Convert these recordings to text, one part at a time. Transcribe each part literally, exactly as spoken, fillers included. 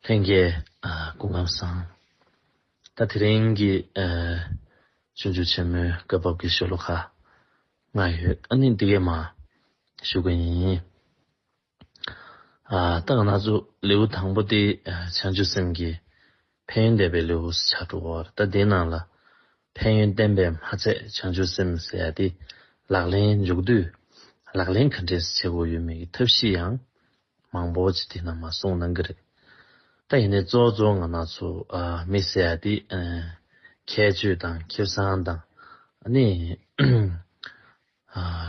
ལྷན་རྒྱས། ཨ། སྐུ་ཁམས་བཟང་། ད་དེ་རིང་གི། ཨ། སྤྱོད་འཇུག་ཆེན་མོའི་བཀའ་བབས་ཀྱི་ཤོ་ལོ་ཀ་ལྔ་ཡོད། ཨ་ནི་འདི་གས་མར་ཞུ་གི་ཡིན། ཨ། ད་ང་ཚོ་ལེའུ་དང་པོ་དེ། ཨ། བྱང་ཆུབ་སེམས་ཀྱི་ཕན་ཡོན་འདས་པའི་ལེའུ་ཆགས་འགྲོ་གི་ཡོད་རེད། ད་དེའི་ནང་ལ་ཕན་ཡོན་བསྟན་པས་མ་ཚད་བྱང་ཆུབ་སེམས་ཟེར་ཡ་དེ་ལག་ལེན་འཇུག་དུས་ལག་ལེན་ག་འདྲས་བྱེད་དགོས་ཡོད་མེད་ཀྱི་ཐབས་ཤེས་ཡང་མང་པོ་ཅིག་དེ་ནང་མར་གསུངས་གནང་གི་རེད། ད་ཡིན་ནའི་གཙོ་བོ་གཙོ་བོ་ང་རང་ཚོ། ཨ། མི་ཟེར་ཡ་དེ། ཨ། ཁྱད་ཆོས་དང་ཁེ་བཟང་དང་། ཨ་ནི། ཨ།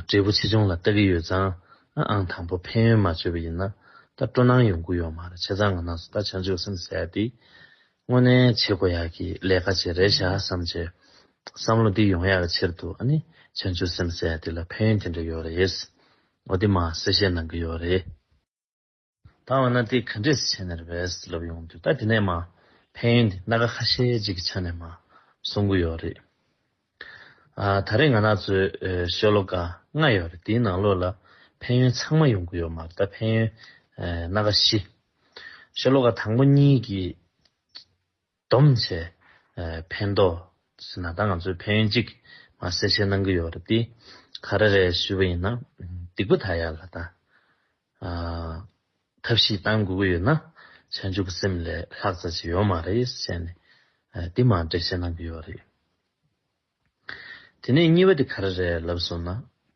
འབྲས་བུ་ཆེ་ཆུང་ལ་ལྟ་གི་ཡོད་ཙང་། ཨ། ཨང་དང་པོ་ཕན་ཡོན་མ་བརྗོད་པ་ཡིན་ན་ད་སྤྲོ་སྣང་ཡོང་གི་ཡོད་མ་རེད། བྱས་ཙང་ང་རང་ཚོ་ད་བྱང་ཆུབ་སེམས་ཟེར་ཡ་དེ་དངོས་གནས་བྱེད་དགོས་ཡ་གི་ལས་ཀ་ཅིག་རེད་ཤག་བསམ་བྱས། བསམ་བློ་འདི་ཡོང་ཡག་གི་ཕྱིར་དུ། ཨ་ནི་བྱང་ཆུབ་སེམས་ཟེར་ཡ་དེ་ལ་ཕན་ཡོན་དེ་འདྲ་ཡོད་རེད། འོ་དེ་མར་གསལ་བཤད་གནང་གི་ཡོད་རེད། ད་འོ་ན་དེ་ག་འདྲས་བྱས་ནས་རེད་པས་ལབ་ཡོང་དུས། ད་དེ་ནས་མར་ཕན་ཡོན་དེ་སྣ་ཁ་ཁ་ཤས་ཅིག་གི་ཆ་ནས་མར་གསུང་གི་ཡོད་རེད། ཨ། ད་རེས་ང་རང་ཚོའི། ཨེ། ཤོ་ལོ་ཀ་ལྔ་ཡོད་རེད། དེའི་ནང་ལོགས་ལ་ཕན་ཡོན་ཚང་མ་ཡོང་གི་ཡོད་མ་རེད། ད་ཕན་ཡོན། ཨེ། སྣ་ཁ་བཞི། ཤོ་ལོ་ཀ་དང་པོ་གཉིས་ཀྱི་བསྡོམས་བྱས། ཨེ། ཕན་ཐོགས་ཟེར་ན་ད་ང་ཚོས་ཕན་ཡོན་གཅིག་མར་གསལ་བཤད་གནང་གི་ཡོད་རེད། དེ་ག་རེ་རེད་ཞུས་པ་ཡིན་ན། སྡིག་པ་དག་ཡ་ལ་ད། ཨ། ཐབས་ཤེས་བཏང་དགོས་ཀྱི་ཡོད་ན་བྱང་ཆུབ་ཀྱི་སེམས་ལས་ལྷག་ཙམ་ཅིག་ཡོད་མ་རེད་ཟེར་ནས། ཨ། འདི་མར་འགྲེལ་བཤད་གནང་གི་ཡོད་རེད། དེ་ནས་གཉིས་པ་དེ་ག་རེ་རེད་ལབ་སོང་ན།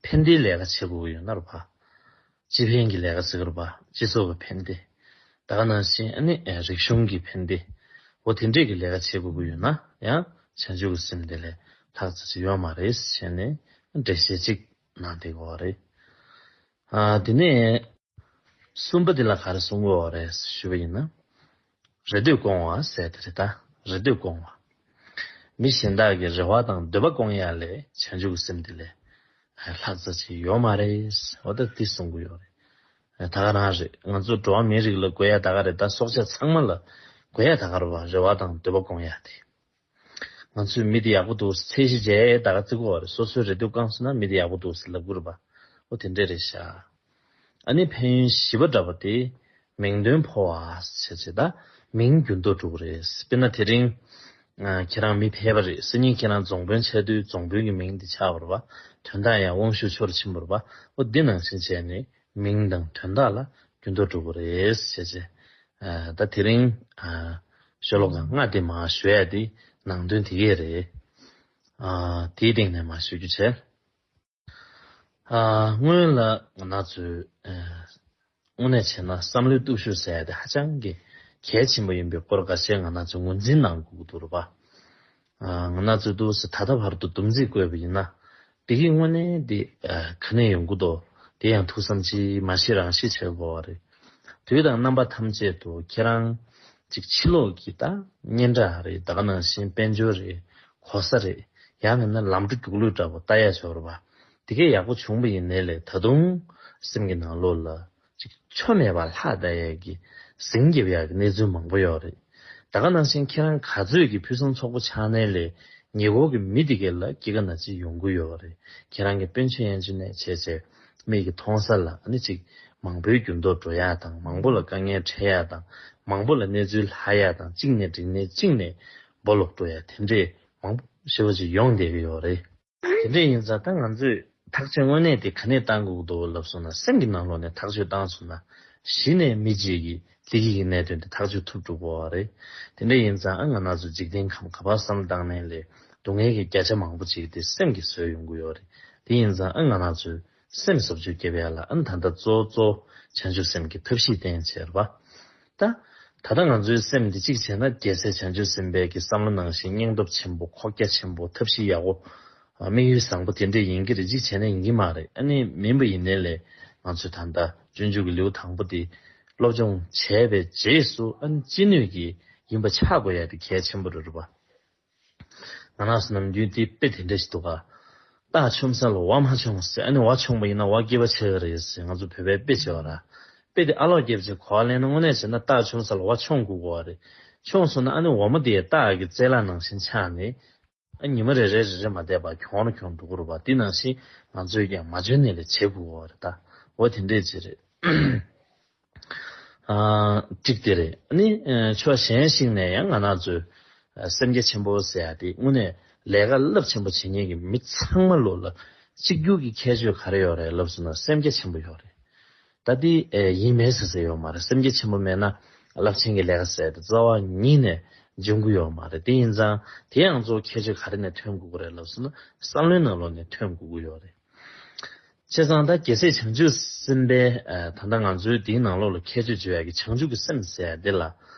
ཕན་བདེའི་ལས་ཀ་བྱེད་དགོས་ཀྱི་ཡོད་ན་རེད་པ། སྤྱི་ཕན་གྱི་ལས་ཀ་ཟེར་གི་རེད་པ། སྤྱི་ཚོགས་ཀྱི་ཕན་བདེ། ད་ག་ནང་བཞིན། ཨ་ནི། ཨེ། རིག་གཞུང་གི་ཕན་བདེ། འོ་དེ་འདྲས་ཀྱི་ལས་ཀ་བྱེད་དགོས་ཀྱི་ཡོད་ན་ཡང་བྱང་ཆུབ་ཀྱི་སེམས་དེ་ལས་ལྷག་ཙམ་ཅིག་ཡོད་མ་རེད་ཟེར་ནས་འགྲེལ་བཤད་ཅིག་གནང་བསྡད་ཀྱི་ཡོད་རེད། ཨ། དེ་ནས་གསུམ་པ་དེ་ལ་ག་རེ་གསུང་གི་ཡོད་རེད་ཞུས་པ་ཡིན་ན། རེ་འདོད་སྐོང་བ་ཟེར་དེ་རེད་ད། རེ་འདོད་སྐོང་བ། མི་གཞན་དག་གི་རེ་བ་དང་འདོད་པ་སྐོང་ཡ་ལས་བྱང་ཆུབ་ཀྱི་སེམས་དེ་ལས་ལྷག་ཙམ་ཅིག་ཡོད་མ་རེད། འོ་ད་འདི་གསུང་གི་ཡོད་རེད། ད་ག་རང་རེད། ང་ཚོ་འགྲོ་བ་མིའི་རིགས་ལ་དགོས་ཡ་ད་ག་རེད། ད་སྲོག་ཆགས་ཚང་མ་ལ་དགོས་ཡ་ད་ག་རེད་པ། རེ་བ་དང་འདོད་པ་སྐོང་ཡ་དེ། ང་ཚོས་མི་དེ་ཡག་པོ་འདུག་ཟེར་ཚད་གཞི་བྱས་ད་ག་བརྩི་གི་ཡོད་རེད། སོ་སོའི་རེ་འདོད་བསྐངས་སོང་ན་མི་དེ་ཡག་པོ་འདུག་ཟེར་ལབ་དགོས་རེད་པ། འོ་དེ་འདྲས་རེད་ཤག། ཨ་ནི་ཕན་ཡོན་བཞི་པ་འདྲ་པོ་དེ་མིང་དོན་འཕོ་བ་ཟེར་བྱས། ད་མིང་འགྱུར་ལྡོག་འགྲོ་གི་རེད། དཔེར་ན་དེ་རིང་། ཨ། ཁྱེད་རང་མི་ཕལ་པ་རེད། སང་ཉིན་ཁྱེད་རང་རྫོང་དཔོན་ཆགས་དུས་རྫོང་དཔོན་གྱི་མིང་དེ་ཆགས་པ་རེད་པ། དོན་དག་ཡང་དབང་ཤུགས་ཆེ་རུ་ཕྱིན་པ་རེད་པ། འོ་འདི་ནང་བཞིན་བྱས་ནས་མིང་དང་དོན་དག་ལ་འགྱུར་ལྡོག་འགྲོ་གི་རེད་ཟེར་བྱས། ཨ། ད་དེ་རིང་། ཨ། ཤོ་ལོ་ཀ་ལྔ་དེ་མར་ཞུ་ཡ་དེ་ནང་དོན་དེ་གས་རེད། ཨ། དེའི་སྟེང་ནས་མར་ཞུ་རྒྱུ་བྱས། ཨ། སྔོན་ལ་ང་རང་ཚོས། ཨ། དངོས་གནས་བྱས་ན་བསམ་བློའི་སྟོབས་ཤུགས་ཟེར་ཡ་དེ་ཧ་ཅང་གི་གལ་ཆེན་པོ་ཡིན་པའི་སྐོར་འགའ་ཤས་ང་རང་ཚོས་ངོས་འཛིན་གནང་དགོས་ཀྱི་འདུག་རེད་པ། ཨ། ང་རང་ཚོས་འདུག་སེ་ད་ལྟ་བར་དུ་སྡོམ་རྩིས་བཀོད་པ་ཡིན་ན། དེ་གི་དངོས་གནས་དེ། ཨ། ག་ནས་ཡོང་གི་འདུག་དེ་ཡང་ཐུགས་བསམ་ཅིག་མ་བཞེས་རང་བཞེས་བྱེད་དགོས་པ་རེད། དུས་དང་རྣམ་པ་ཐམས་ཅད་དུ་ཁྱེད་རང་ཅིག་ཕྱི་ལོགས་ཀྱི་ད་སྙན་གྲགས་རེད། ད་ག་ནང་བཞིན་དཔལ་འབྱོར་རེད། གོ་ས་རེད། ཡང་མིན་ན་ལམ་འགྲོ་རྒྱུག་ལུགས་འདྲ་པོ་ལྟ་ཡ་ཆོག་རེད་པ། དེ་གས་ཡག་པོ་བྱུང་པ་ཡིན་ནའི་ལས་ད་དུང་སེམས་ཀྱི་ནང་ལོགས་ལ་ཅིག་ཆོ་མེད་པ་ལྷག་བསྡད་ཡ་གི་ཟིང་རྒྱབ་ཡ་གི་གནས་ཚུལ་མང་པོ་ཡོད་རེད། ད་ག་ནང་བཞིན་ཁྱེད་རང་ག་ཚོད་ཀྱི་ཕུན་སུམ་ཚོགས་པོ་ཆགས་ནའི་ལས་ཉེ་འཁོར་གྱི་མི་དེ་གས་ལ་སྐྱེ་རྒ་ན་འཆི་ཡོང་གི་ཡོད་རེད། ཁྱེད་རང་གི་སྤུན་མཆེད་ཡན་ཆད་ནས་བྱས་བྱས་མིག་གི་མཐོང་ས་ལ་ཨ་ནི་ཅིག་མང་པོའི་འགྱུར་ལྡོག་འགྲོ་ཡ་དང་། མང་པོ་ལ་དཀའ་ངལ་འཕྲད་ཡ་དང་། མང་པོ་ལ་གནས་ཚུལ་ལྷག་ཡ་དང་། གཅིག་ནས་འགྲིག་ནས་གཅིག་ནས་སྦོ་ལོག་འགྲོ་ཡ་དེ་འདྲས་མང་པོ་ཞེ་པོ་ཅིག་ཡོང་བསྡད་ཀྱི་ཡོད་རེད། དེ་འདྲས་ཡིན་ཙང་ད་ང་ཚོས་ཐག་གཅོད་དངོས་གནས་དེ་ག་ནས་བཏང་དགོས་ཀྱི་འདུག་ལབ་སོང་ན། སེམས་ཀྱི་ནང་ལོགས་ནས་ཐག་གཅོད་བཏང་སོང་ན། གཞི་ནས་མི་གཅིག་གི་བདེ་སྐྱིད་ཀྱི་གནད་དོན་དེ་ཐག་གཅོད་ཐུབ་འགྲོ་གི་ཡོད་རེད། དེ་འདྲས་ཡིན་ཙང་ཨ་ང་རང་ཚོ་འཇིག་རྟེན་ཁམས་ག་པར་བསམ་བློ་བཏང་ནའི་ལས་སྡུག་བསྔལ་གྱི་བརྒྱ་ཆ་མང་པོ་ཅིག་དེ་སེམས་ཀྱིས་བཟོས་ཡོང་གི་ཡོད་རེད། དེ་ཡིན་ཙང་ཨ་ང་རང་ཚོས་སེམས་བཟོ་བཅོས་རྒྱབ་ཡ་ལ་ཨ་ད་ལྟ་གཙོ་བོ་གཙོ་བོ་བྱང་ཆུབ་སེམས་ཀྱི་ཐབས་ཤེས་བསྟེན་བྱས་རེད་པ། ད། ད་ལྟ་ང་ཚོའི་སེམས་འདི་གཅིག་བྱས་ན་རྒྱལ་སྲས་བྱང་ཆུབ་སེམས་དཔའི་གི་བསམ་བློ་ནང་བཞིན་སྙིང་སྟོབས་ཆེན་པོ། ཁོག་རྒྱ་ཆེན་པོ། ཐབས་ཤེས་ཡག་པོ། དམིགས་ཡུལ་བཟང་པོ་དེ་འདྲས་ཡིན་གྱི་རེད། གཅིག་བྱས་ན་ཡིན་གྱི་མ་རེད། ཨ་ནི་མིན་པ་ཡིན་ནའི་ལས་ང་ཚོས་ད་ལྟ་སྤྱོད་འཇུག་གི་ལེའུ་དང་པོ་དེ་སློབ་སྦྱོང་བྱས་པའི་རྗེས་སུ། ཨ་ནི་ཅི་ནུས་ཀྱིས་ཡིན་པ་ཆགས་དགོས་ཡ་དེ་གལ་ཆེན་པོ་རེད་པ། ང་རང་ཚོ་ནམ་རྒྱུན་དེ་དཔེ་དེ་འདྲ་ཞིག་འདུག་ག། སྟག་མཆོངས་ས་ལ་ཝ་མ་མཆོངས་ཟེར། ཨ་ནི་ཝ་མཆོངས་པ་ཡིན་ན་ཝ་སྐྱིད་པ་ཆགས་ཀྱི་རེད་ཟེར། ང་ཚོ་བོད་པའི་དཔེ་བྱས་པ་ར། དཔེ་དེ་ཨ་ལོག་རྒྱབ་ཅིག་གོ་བ་ལེན་ན་དངོས་གནས་བྱས་ན་སྟག་མཆོངས་ས་ལ་ཝ་མཆོངས་དགོས་ཀྱི་ཡོད་རེད། མཆོངས་སོང་ན་ཨ་ནི་ཝ་མོ་དེ་སྟག་གི་རྩེ་ལ་ནང་བཞིན་ཆགས་ནས། ཨ་ཉི་མ་རེ་རེ་རེ་རེ་མ་བསྡད་པར་གྱོང་རུ་གྱོང་འགྲོ་གི་རེད་པ། དེ་ནང་བཞིན་ང་ཚོས་ཀྱང་མ་འཇོན་ནས་ལས་བྱེད་དགོས་ཀྱི་ཡོད་རེད་ད། འོ་དེ་འདྲས་ཅིག་རེད། ཨ། གཅིག་དེ་རེད། ཨ་ནི་ཕྱོགས་གཞན་ཞིག་ནས་ཡང་ང་རང་ཚོའི་སེམས་རྒྱ་ཆེན་པོ་ཟེར་ཡ་དེ་དངོས་གནས་ལས་ཀ་རླབས་ཆེན་པོ་བྱེད་མཁན་གྱི་མི་ཚང་མ་ལོ་ལ་གཅིག་གྱུར་གྱི་ཁྱད་ཆོས་ག་རེ་ཡོད་རེད་ལབ་སོང་ན་སེམས་རྒྱ་ཆེན་པོ་ཡོད་རེད། ད་དེ་ཡིན་མེད་ཟེར་ཟེར་ཡོད་མ་རེད། སེམས་རྒྱ་ཆེན་པོ་མེད་ན་རླབས་ཆེན་གྱི་ལས་ཀ་ཟེར་དེ་རྩ་བ་ཉིད་ནས་འབྱུང་གི་ཡོད་མ་རེད། དེ་ཡིན་ཙང་དེ་ཡང་གཙོ་བོ་ཁྱད་ཆོས་ག་རེ་ནས་ཐོན་དགོས་ཀྱི་རེད་ལབ་སོང་ན་བསམ་བློའི་ནང་ལོགས་ནས་ཐོན་དགོས་ཀྱི་ཡོད་རེད། བྱས་ཙང་ད་རྒྱལ་སྲས་བྱང་ཆུབ་སེམས་དཔའི་ད་ལྟ་ང་ཚོའི་དེའི་ནང་ལོགས་ལ་ཁྱད་ཆོས་བརྗོད་ཡ་གི་བྱང་ཆུབ་ཀྱི་སེམས་ཟེར་ཡ་དེ་ལ་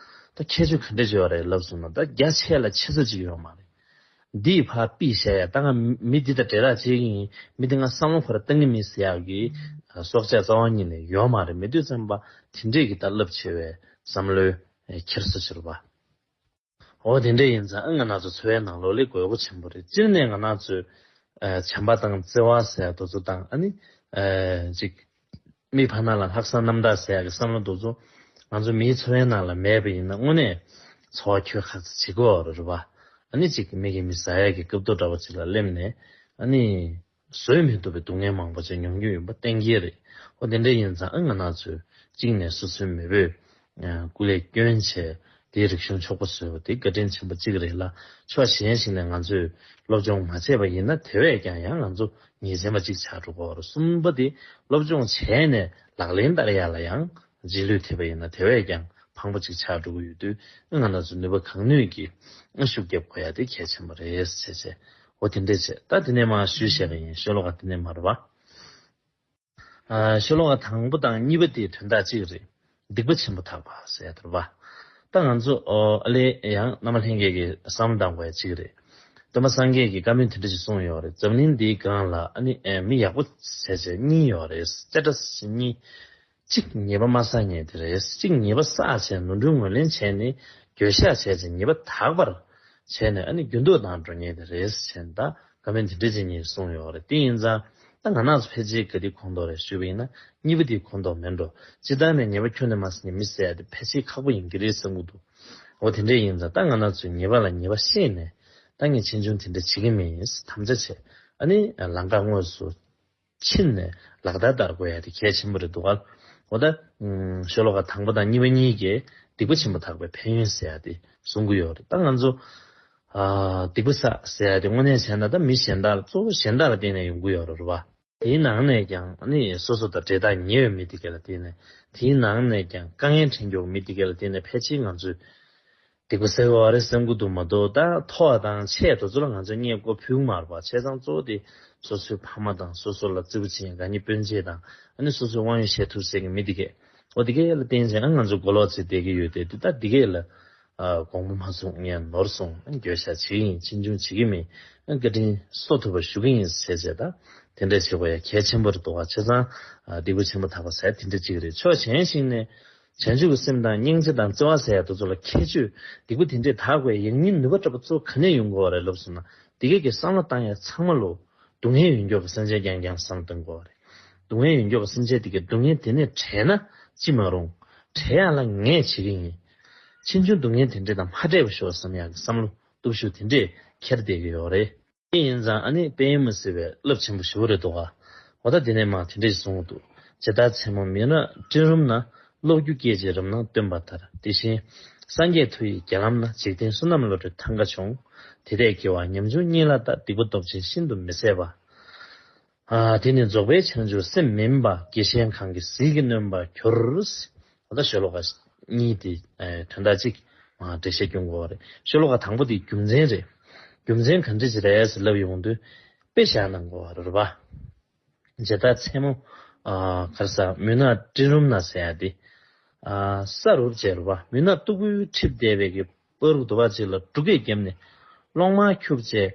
ད་ཁྱད་ཆོས་ག་འདྲ་བརྗོད་ཡ་རེད་ལབ་སོང་ན་ད་རྒྱ་ཆེ་ལ་ཆེ་ས་ཅིག་ཡོད་མ་རེད། འདིས་ཕར་ཕུད་བཞག་ཡ་ད་ང་མི་འདི་དང་འབྲེལ་རག་བྱེད་ཀྱི་ཡིན། མི་འདི་ང་བསམ་བློ་ཁོ་ར་གཏང་གི་མིན་ཟེར་ཡག་གི་སྲོག་ཆགས་རྩ་བ་ཉིད་ནས་ཡོད་མ་རེད། མི་འདོད་ཙམ་པ་དེ་འདྲས་ཀྱི་ད་རླབས་ཆེ་བའི་བསམ་བློའི་འཁྱེར་ས་ཆེ་རུ་བ། འོ་དེ་འདྲས་ཡིན་ཙང་ཨ་ང་རང་ཚོ་འཚོ་བའི་ནང་ལོགས་ལས་དགོས་མཁོ་ཆེན་པོ་རེད། སྤྱིར་ནས་ང་རང་ཚོས་བྱམས་པ་དང་བརྩེ་བ་ཟེར་ཡ་དེ་ཚོ་དང་ཨ་ནི་ཅིག་མི་ཕར་ནང་ལ་ལྷག་བསམ་རྣམ་དག་ཟེར་ཡག་གི་བསམ་བློ་དེ་ཚོ་ང་ཚོ་མིའི་འཚོ་བའི་ནང་ལ་མེད་པ་ཡིན་ན་དངོས་གནས་འཚོ་བ་འཁྱོལ་ཁག་ཙམ་བྱེད་དགོས་རེད་བ། ཨ་ནི་ཅིག་མི་གིས་མི་ཟ་ཡག་གི་སྐབས་ཐོ་འདྲ་བོ་ཅིག་ལ་སླེབས་ནས་ཨ་ནི་བཟོད་མི་ཐུབ་པའི་སྡུག་བསྔལ་མང་པོ་ཅིག་མྱོང་རྒྱུ་ཡིན་པ་གཏན་འཁེལ་རེད། འོ་དེ་འདྲ་ཡིན་ཙང་ཨ་ང་རང་ཚོས་གཅིག་ནས་སོ་སོའི་མེས་པོས་སྐུ་ལས་བསྐྱོན་བྱས་དེའི་རིག་གཞུང་ཕྱུག་པོ་བཟོས་པ་དེ་བཀའ་དྲིན་ཆེན་པོ་གཅིག་རེད་ལ། ཕྱོགས་གཞན་ཞིག་ནས་ང་ཚོས་སློབ་སྦྱོང་མ་བྱས་པ་ཡིན་ན་དེ་བས་ཀྱང་ཡང་ང་ཚོ་ཉེས་ཅན་པ་གཅིག་ཆགས་འགྲོ་གི་ཡོད་རེད། གསུམ་པ་དེ་སློབ་སྦྱོང་བྱས་ནས་ལག་ལེན་བསྟར་ཡ་ལ་ཡང་རྗེས་ལུས་ཐེབས་པ་ཡིན་ན་དེ་བས་ཀྱང་ཕངས་པོ་གཅིག་ཆགས་འགྲོ་གི་ཡོད་དུས་ང་རང་ཚོ་ནུས་པ་གང་ནུས་ཀྱིས་ཤུགས་རྒྱབ་དགོས་ཡ་དེ་གལ་ཆེན་པོ་རེད་ཟེར་བྱས། འོ་དེ་འདྲས་བྱས་ད་དེ་ནས་མར་ཞུས་བཞག་གི་ཡིན། ཤོ་ལོ་ཀ་དེ་ནས་མར་བ། ཨ། ཤོ་ལོ་ཀ་དང་པོ་དང་གཉིས་པ་དེའི་དོན་དག་གཅིག་རེད། སྡིག་པ་ཆེན་པོ་དག་པ་ཟེར་ཡ་དེ་རེད་བ། ད་ང་ཚོ་ཨོ་ཨ་ལས་ཡང་བླ་མ་ལྷན་རྒྱས་ཀྱིས་བསམ་བློ་གཏང་དགོས་ཡ་གཅིག་རེད། སྟོན་པ་སངས་རྒྱས་ཀྱིས་བཀའ་མོལ་དེ་འདྲ་ཞིག་གསུངས་ཡོད་རེད། འཛམ་གླིང་འདིའི་སྒང་ལ་ཨ་ནི་ཨེ་མི་ཡག་པོ་བྱས་བྱས་གཉིས་ཡོད་རེད། ཅ་ཏྲ་ཟེར་གཉིས། གཅིག་ཉེས་པ་མ་བསགས་མཁན་དེ་རེད། གཅིག་ཉེས་པ་བསགས་བྱས་ནོར་འཁྲུལ་ངོས་ལེན་བྱས་ནས་འགྱོད་བཤགས་བྱས་བྱས་ཉེས་པ་དག་པར་བྱས་ནས་ཨ་ནི་རྒྱུན་དུ་བཏང་འགྲོ་མཁན་དེ་རེད་ཟེར་ནས་ད་བཀའ་མོལ་འདི་འདྲ་ཅིག་གཉིས་གསུངས་ཡོད་རེད། དེ་ཡིན་ཙང་ད་ང་རང་ཚོ་ཕལ་ཆེར་ག་དེ་ཁོངས་གཏོགས་རེད་ཞུས་པ་ཡིན་ན་གཉིས་པ་དེའི་ཁོངས་གཏོགས་མེད་འགྲོ། སྤྱིར་བཏང་ནས་ཉེས་པ་ཁྱོན་ནས་མ་བསགས་མཁན་མི་ཟེར་ཡ་དེ་ཕལ་ཆེར་ཁག་པོ་ཡིན་གྱི་རེད་བསམ་གྱི་འདུག་འོ་དེ་འདྲ་ཡིན་ཙང་ད་ང་རང་ཚོས་ཉེས་པ་ལ་ཉེས་པ་ཤེས་ནས་ད་ངས་ཕྱིས་འབྱུང་དེ་འདྲ་བྱེད་ཀྱི་མིན་དམ་བཅའ་བྱས་ཨ་ནི་ལམ་ཁ་དངོས་སུ་ཕྱིན་ནས་ལག་བསྟར་བསྟར་དགོས་ཡ་དེ་གལ་ཆེན་པོ་རེད་འདུག་ག་འོ་ད། ཤོ་ལོ་ཀ་དང་པོ་དང་གཉིས་པ་གཉིས་ཀས་སྡིག་པ་ཆེན་པོ་དག་པའི་ཕན་ཡོན་ཟེར་ཡ་དེ་གསུང་གི་ཡོད་རེད། ད་ང་ཚོ་ཨ་སྡིག་པ་བསགས་ཟེར་ཡ་དེ་དངོས་གནས་བྱས་ན་ད་མི་གཞན་དག་ལ་གཙོ་བོ་གཞན་དག་ལ་བརྟེན་ནས་ཡོང་གི་ཡོད་རེད་བ། དེའི་ནང་ནས་ཀྱང་ནི་སོ་སོ་དང་འབྲེལ་ཐག་ཉེ་བའི་མི་དེ་གས་ལ་བརྟེན་ནས་དེའི་ནང་ནས་ཀྱང་དཀའ་ངལ་འཕྲད་མགྱོགས་མི་དེ་གས་ལ་བརྟེན་ནས་ཕལ་ཆེར་ང་ཚོས། སྡིག་པ་བསགས་ཡོད་རེད་བསམ་གྱི་འདུག་མ་གཏོགས་ད་མཐོ་བ་དང་ཆེ་དེ་ཚོ་ལ་ང་ཚོས་བརྙས་བཀོད་ཕུལ་གྱི་མ་རེད་པ། བྱས་ཙང་གཙོ་བོ་དེ་སོ་སོའི་ཕ་མ་དང་སོ་སོ་ལ་བརྩེ་པོ་བྱེད་མཁན་དགའ་ཉེ་སྤུན་མཆེད་དང་ཨ་ནི་སོ་སོའི་དབང་ཡོད་བཤད་ཐུབ་ཟེར་མཁན་མི་དེ་གས་འོ་དེ་གས་ལ་བརྟེན་བྱས་ཨ་ང་ཚོ་མགོ་ལོག་བྱས་བསྡད་ཀྱི་ཡོད་དེ་དེ་ད་དེ་གས་ལ་ཨ་དགོངས་པ་མ་ཚོམ་ངས་ནོར་སོང་ཨ་འགྱོད་བཤགས་བྱེད་ཀྱི་ཡིན་ཕྱིས་འབྱུང་བྱེད་ཀྱི་མིན་ཨ་བཀའ་དྲིན་གསོ་ཐུབ་པ་ཞུ་གི་ཡིན་ཟེར་བྱས་ད་དེ་འདྲས་བྱེད་དགོས་ཡ་གལ་ཆེན་པོ་རེད་འདུག་ག་བྱས་ཙང་ཨ་སྡིག་པ་ཆེན་པོ་དག་པ་ཟེར་དེ་འདྲས་ཅིག་རེད། ཕྱོགས་གཞན་ཞིག་ནས། བྱང་ཆུབ་ཀྱི་སེམས་དང་སྙིང་རྗེ་དང་བརྩེ་བ་ཟེར་ཡ་དེ་ཚོ་ལ་ཁྱད་ཆོས་སྡིག་པ་དེ་འདྲས་དག་པའི་ཡང་སྙིང་ནུས་པ་འདྲ་པོ་གཙོ་ག་ནས་ཡོང་གི་ཡོད་རེད་ལབ་སོང་ན་དེ་གས་ཀྱི་བསམ་བློ་བཏང་ཡ་ཚང་མ་ལོ་སྡུག་བསྔལ་ཡོད་མགྱོགས་ཀྱི་སེམས་ཅན་རྐྱང་རྐྱང་བསམ་བློ་གཏོང་གི་ཡོད་རེད། སྡུག་བསྔལ་ཡོད་མགྱོགས་ཀྱི་སེམས་ཅན་དེ་གས་སྡུག་བསྔལ་དེ་ནས་བྲལ་ན་ཅི་མ་རུང་བྲལ་ཡ་ལ་ངས་བྱེད་ཀྱི་ཡིན། ཕྱིས་འབྱུང་སྡུག་བསྔལ་དེ་འདྲས་དང་མ་འཕྲད་པ་ཤོག་བསམ་ཡ་གི་བསམ་བློ་སྟོབས་ཤུགས་དེ་འདྲས་འཁྱེར་བསྡད་ཀྱི་ཡོད་རེད། དེ་ཡིན་ཙང་ཨ་ནི་དཔལ་ཡེ་མི་སྲིད་པའི་རླབས་ཆེན་པོ་ཞིག་རེད་འདུག་ག་འོ་ད་དེ་ནས་མར་དེ་འདྲ་ཞིག་གསུངས་འདུག་ཇི་ལྟར་མཚན་མོ་མི་ནག་སྤྲིན་རུམ་ན། གློག་འགྱུ་སྐད་ཅིག་རབ་སྣང་སྟོན་པ་ལྟར། དེ་བཞིན་སངས་རྒྱས་མཐུ་ཡི་རྒྱ་ལམ་ན། འཇིག་རྟེན་བསོད་ནམས་བློ་གྲོས་ཐང་ག་བྱུང་། དེ་འདྲའི་དགེ་བ་ཉམ་ཆུང་གཉིས་ལ་བལྟ། སྡིག་པ་སྟོབས་ཆེན་ཤིན་ཏུ་མི་བཟད་པ། ཨ། དེ་ནི་རྫོགས་པའི་བྱང་ཆུབ་སེམས་མིན་པ། དགེ་གཞན་གང་གིས་ཟིལ་གྱིས་གནོན་པར་འགྱུར། ད་ཤོ་ལོ་ཀ་གཉིས་དེ་དོན་དག་གཅིག་འགྲེལ་བཤད་སྐྱོན་དགོས་པ་རེད། ཤོ་ལོ་ཀ་དང་པོ་དེ་རྒྱུ་མཚན་རེད། རྒྱུ་མཚན་ག་འདྲ་ཅིག་རེད་ཟེར་ལབ་ཡོང་དུས་དཔེ་བཞག་གནང་དགོས་པ་རེད་པ། ཇི་ལྟར་མཚན་མོ། ག་རེ་ཟ། མུན་ནག་སྤྲིན་རུམ་ན་ཟེར་ཡ་དེ། ས་རུབ་བྱས་རེད་པ། མུན་ནག་སྟུག་པོའི་འཁྲིབས་བསྡད་པའི་གི་བར་དུ་བ་ཅིག་ལ་འབྲུག་སྐད་བརྒྱབ་ནས་གློག་དམར་འཁྱུག་བྱས།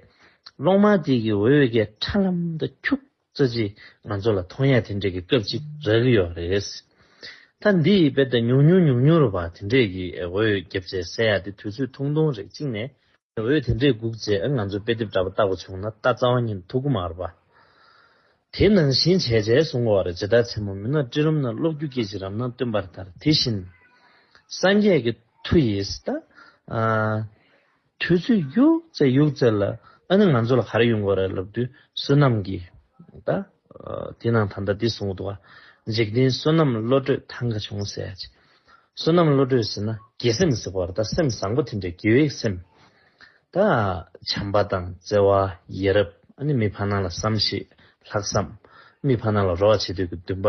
གློག་དམར་དེ་གི་འོད་ཀྱི་ཁྲ་ལམ་དུ་འཁྱུག་ཙམ་ཅིག་ང་ཚོ་ལ་མཐོང་ཡ་དེ་འདྲ་གི་སྐབས་ཅིག་རག་གི་ཡོད་རེད། ད་འདི་ཡི་དཔེ་ད་ཉུང་ཉུང་ཉུང་ཉུང་རུ་བ་དེ་འདྲས་ཀྱི་འོད་བརྒྱབ་བྱས་ཟེར་ཡ་དེ་དུས་ཚོད་ཐུང་ཐུང་རེད། གཅིག་ནས་འོད་དེ་འདྲས་སྒུག་བྱས་ང་ཚོ་དཔེ་དེབ་འདྲ་པོ་ལྟ་དགོས་བྱུང་ན་ད་རྩ་བ་ཉིད་ཐུག་གི་མ་རེད་པ། དེ་ནང་བཞིན་བྱས་བྱས་གསུང་བ་རེད། ཇི་ལྟར་མཚན་མོ་མུན་ནག་སྤྲིན་རུམ་ན། གློག་འགྱུ་སྐད་ཅིག་རབ་སྣང་སྟོན་པ་ལྟར། དེ་བཞིན་སངས་རྒྱས་ཀྱི་མཐུ་ཡིས་ད། ཨ། དུས་ཚོད་ཡུག་ཙམ་ཡུག་ཙམ་ལ་ཨ་ནི་ང་ཚོ་ལ་ག་རེ་ཡོང་གི་རེད་ལབ་དུས་བསོད་ནམས་ཀྱི་ད། ཨ། དེ་ནང་ད་ལྟ་འདི་གསུང་གི་འདུག་ག་འཇིག་རྟེན་བསོད་ནམས་བློ་གྲོས་ཐང་ག་བྱུང་ཟེར་ཡ་ཅིག་བསོད་ནམས་བློ་གྲོས་ཟེར་ན་དགེ་སེམས་ཟེར་བ་རེད། ད་སེམས་བཟང་པོ་དེ་འདྲའི་དགེ་བའི་སེམས། ད་བྱམས་པ་དང་བརྩེ་བ་ཡ་རབས། ཨ་ནི་མི་ཕར་ནང་ལ་བསམ་ཤེས་ལྷག་བསམ། མི་ཕར་ནང་ལ་རོགས་བྱེད་འདོད་ཀྱི་འདུན་པ།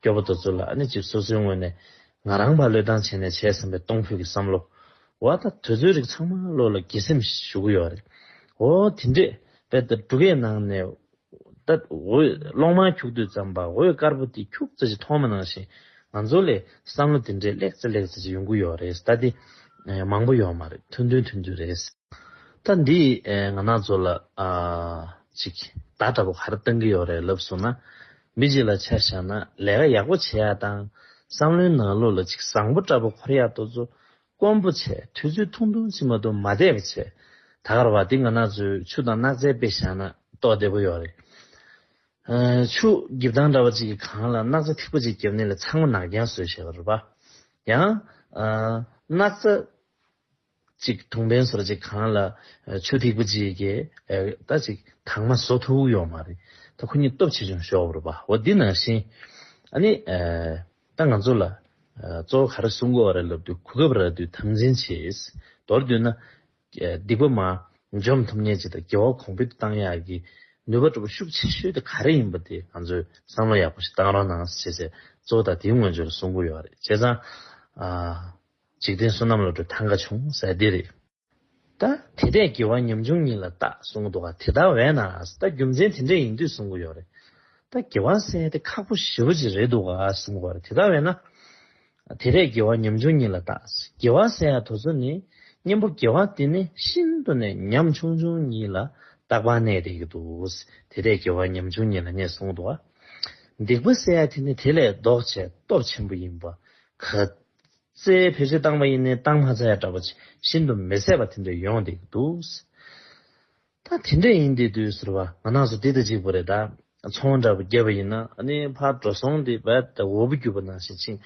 སྐྱོ་པོ་དེ་ཚོ་ལ་ཨ་ནི་ཅིག་སོ་སོའི་ངོས་ནས་ང་རང་ཕར་བློས་བཏང་བྱས་ནས་བྱས་བསམ་པའི་གཏོང་ཕོད་ཀྱི་བསམ་བློ། འོ་ད་དེ་ཚོའི་རིགས་ཚང་མ་བློ་ལ་དགེ་སེམས་ཞུ་གི་ཡོད་རེད། འོ་དེ་འདྲས་དཔེ་ད་འབྲུག་སྐད་ནང་ནས། ད་འོད་གློག་དམར་འཁྱུག་དུས་ཙམ་པ་འོད་དཀར་པོ་དེ་འཁྱུག་ཙམ་ཞིག་མཐོང་བ་ནང་བཞིན། ང་ཚོ་ལས་བསམ་བློ་དེ་འདྲའི་ལེགས་ཙམ་ལེགས་ཙམ་ཞིག་ཡོང་གི་ཡོད་རེད། ད་དེ་མང་པོ་ཡོད་མ་རེད། ཐུང་ཐུང་ཐུང་ཐུང་རེད། ད་འདི་ང་རང་ཚོ་ལ་ཨ་ཅིག་བརྡ་འདྲ་པོ་ག་རེ་བཏང་གི་ཡོད་རེད་ལབ་སོང་ན། མི་གཅིག་ལ་ཆ་བཞག་ན་ལས་ཀ་ཡག་པོ་བྱེད་ཡག་དང་། བསམ་བློའི་ནང་ལོགས་ལ་ཅིག་བཟང་པོ་འདྲ་པོ་འཁོར་ཡག་དེ་ཚོ། དཀོན་པོ་བྱས། དུས་ཚོད་ཐུང་ཐུང་ཅིག་མ་གཏོགས་མ་བསྡད་པ་བྱས། ད་ག་རེ་བ། འདི་ང་རང་ཚོའི་ཆུ་དང་སྣག་ཚའི་དཔེ་བཞག་ན་ཏོག་བདེ་པོ་ཡོད་རེད། ཨ། ཆུ་འགྱིབ་ཐང་འདྲ་བ་ཅིག་གི་སྒང་ལ་སྣག་ཚ་ཐིགས་པ་ཅིག་བརྒྱབ་ནས་ལ་ཚང་མ་ནག་རྐྱང་བཟོས་བཞག་པ་རེད་པ། ཡང་། ཨ། སྣག་ཚ་ཅིག་དུང་ཕན་ཟེར་ཅིག་སྒང་ལ་ཆུ་ཐིགས་པ་ཅིག་གིས་ད་ཅིག་དྭངས་མ་བཟོ་ཐུབ་ཀྱི་ཡོད་མ་རེད། ད་ཁོ་གཉིས་སྟོབས་ཆེ་ཆུང་ཤོར་བ་རེད་པ། འོ་འདི་ནང་བཞིན། ཨ་ནི། ཨ། ད་ང་ཚོ་ལ་ཨ་གཙོ་བོ་ག་རེ་གསུང་གི་ཡོད་རེད་ལབ་དུས། གོ་སྐབས་རག་དུས་དམ་འཛིན་བྱེད། མདོར་བསྡུས་ན། ཨ། སྡིག་པ་མར་འཇོམས་ཐུབ་མཁན་ཅིག་དང་། དགེ་བ་གོང་འཕེལ་དུ་བཏང་ཡག་གི་ནུས་པ་འདྲ་པོ་ཤུགས་ཆེ་ཤོས་དེ་ག་རེ་ཡིན་པ་དེ་ང་ཚོས་བསམ་བློ་ཡག་པོ་ཞིག་བཏང་རོགས་གནང་ཞེས་བྱས། གཙོ་བོ་ད་དེའི་ངོས་ཕྱོགས་ལ་གསུང་གི་ཡོད་རེད། བྱས་ཙང་། ཨ། འཇིག་རྟེན་བསོད་ནམས་བློ་གྲོས་ཐང་ག་ཆུང་ཟེར་འདི་རེད། ད་དེ་འདྲས་དགེ་བ་ཉམ་ཆུང་ཉིད་ལ་བལྟ་གསུང་གི་འདུག་ག་དེ་ལྟ་བས་ན། ད་རྒྱུ་མཚན་དེ་འདྲས་ཡིན་དུས་གསུང་གི་ཡོད་རེད། ད་དགེ་བ་ཟེར་ཡ་དེ་ཁག་པོ་ཞེ་པོ་ཅིག་རེད་འདུག་ག་གསུང་གི་ཡོད་རེད། དེ་ལྟ་བས་ན། དེ་འདྲས་དགེ་བ་ཉམ་ཆུང་ཉིད་ལ་བལྟ། དགེ་བ་ཟེར་ཡ་དེ་ཚོ་ནི། གཉེན་པོ་དགེ་བ་དེ་ནི་ཤིན་ཏུ་ནས་ཉམ་ཆུང་ཆུང་ཉིད་ལ་རྟག་པར་གནས་བསྡད་ཀྱི་འདུག་དེ་འདྲས་དགེ་བ་ཉམ་ཆུང་ཉིད་ལ་ངས་གསུང་གི་འདུག་ག་སྡིག་པ་ཟེར་ཡ་དེ་ནི་དེ་ལས་ལྡོག་བྱས་སྟོབས་ཆེན་པོ་ཡིན་པ། ག་ཚད་བེད་སྤྱོད་བཏང་བ་ཡིན་ནའི་བཏང་མ་ཚར་ཡ་འདྲ་པོ་ཅིག་ཤིན་ཏུ་མི་བཟད་པ་དེ་འདྲ་ཡོང་བསྡད་ཀྱི་འདུག་ད་དེ་འདྲ་ཡིན་བསྡད་དུས་ཟེར་བ། ང་རང་ཚོ་འདི་དང་གཅིག་པ་རེད། ད་ཚོང་འདྲ་པོ་བརྒྱབ་པ་ཡིན་ན། ཨ་ནི་ཕར་འགྲོ་སོང་དེ་རྦད་དེ་འོ་བུ་རྒྱུག་པ་ནང་བཞིན་ཕྱིན།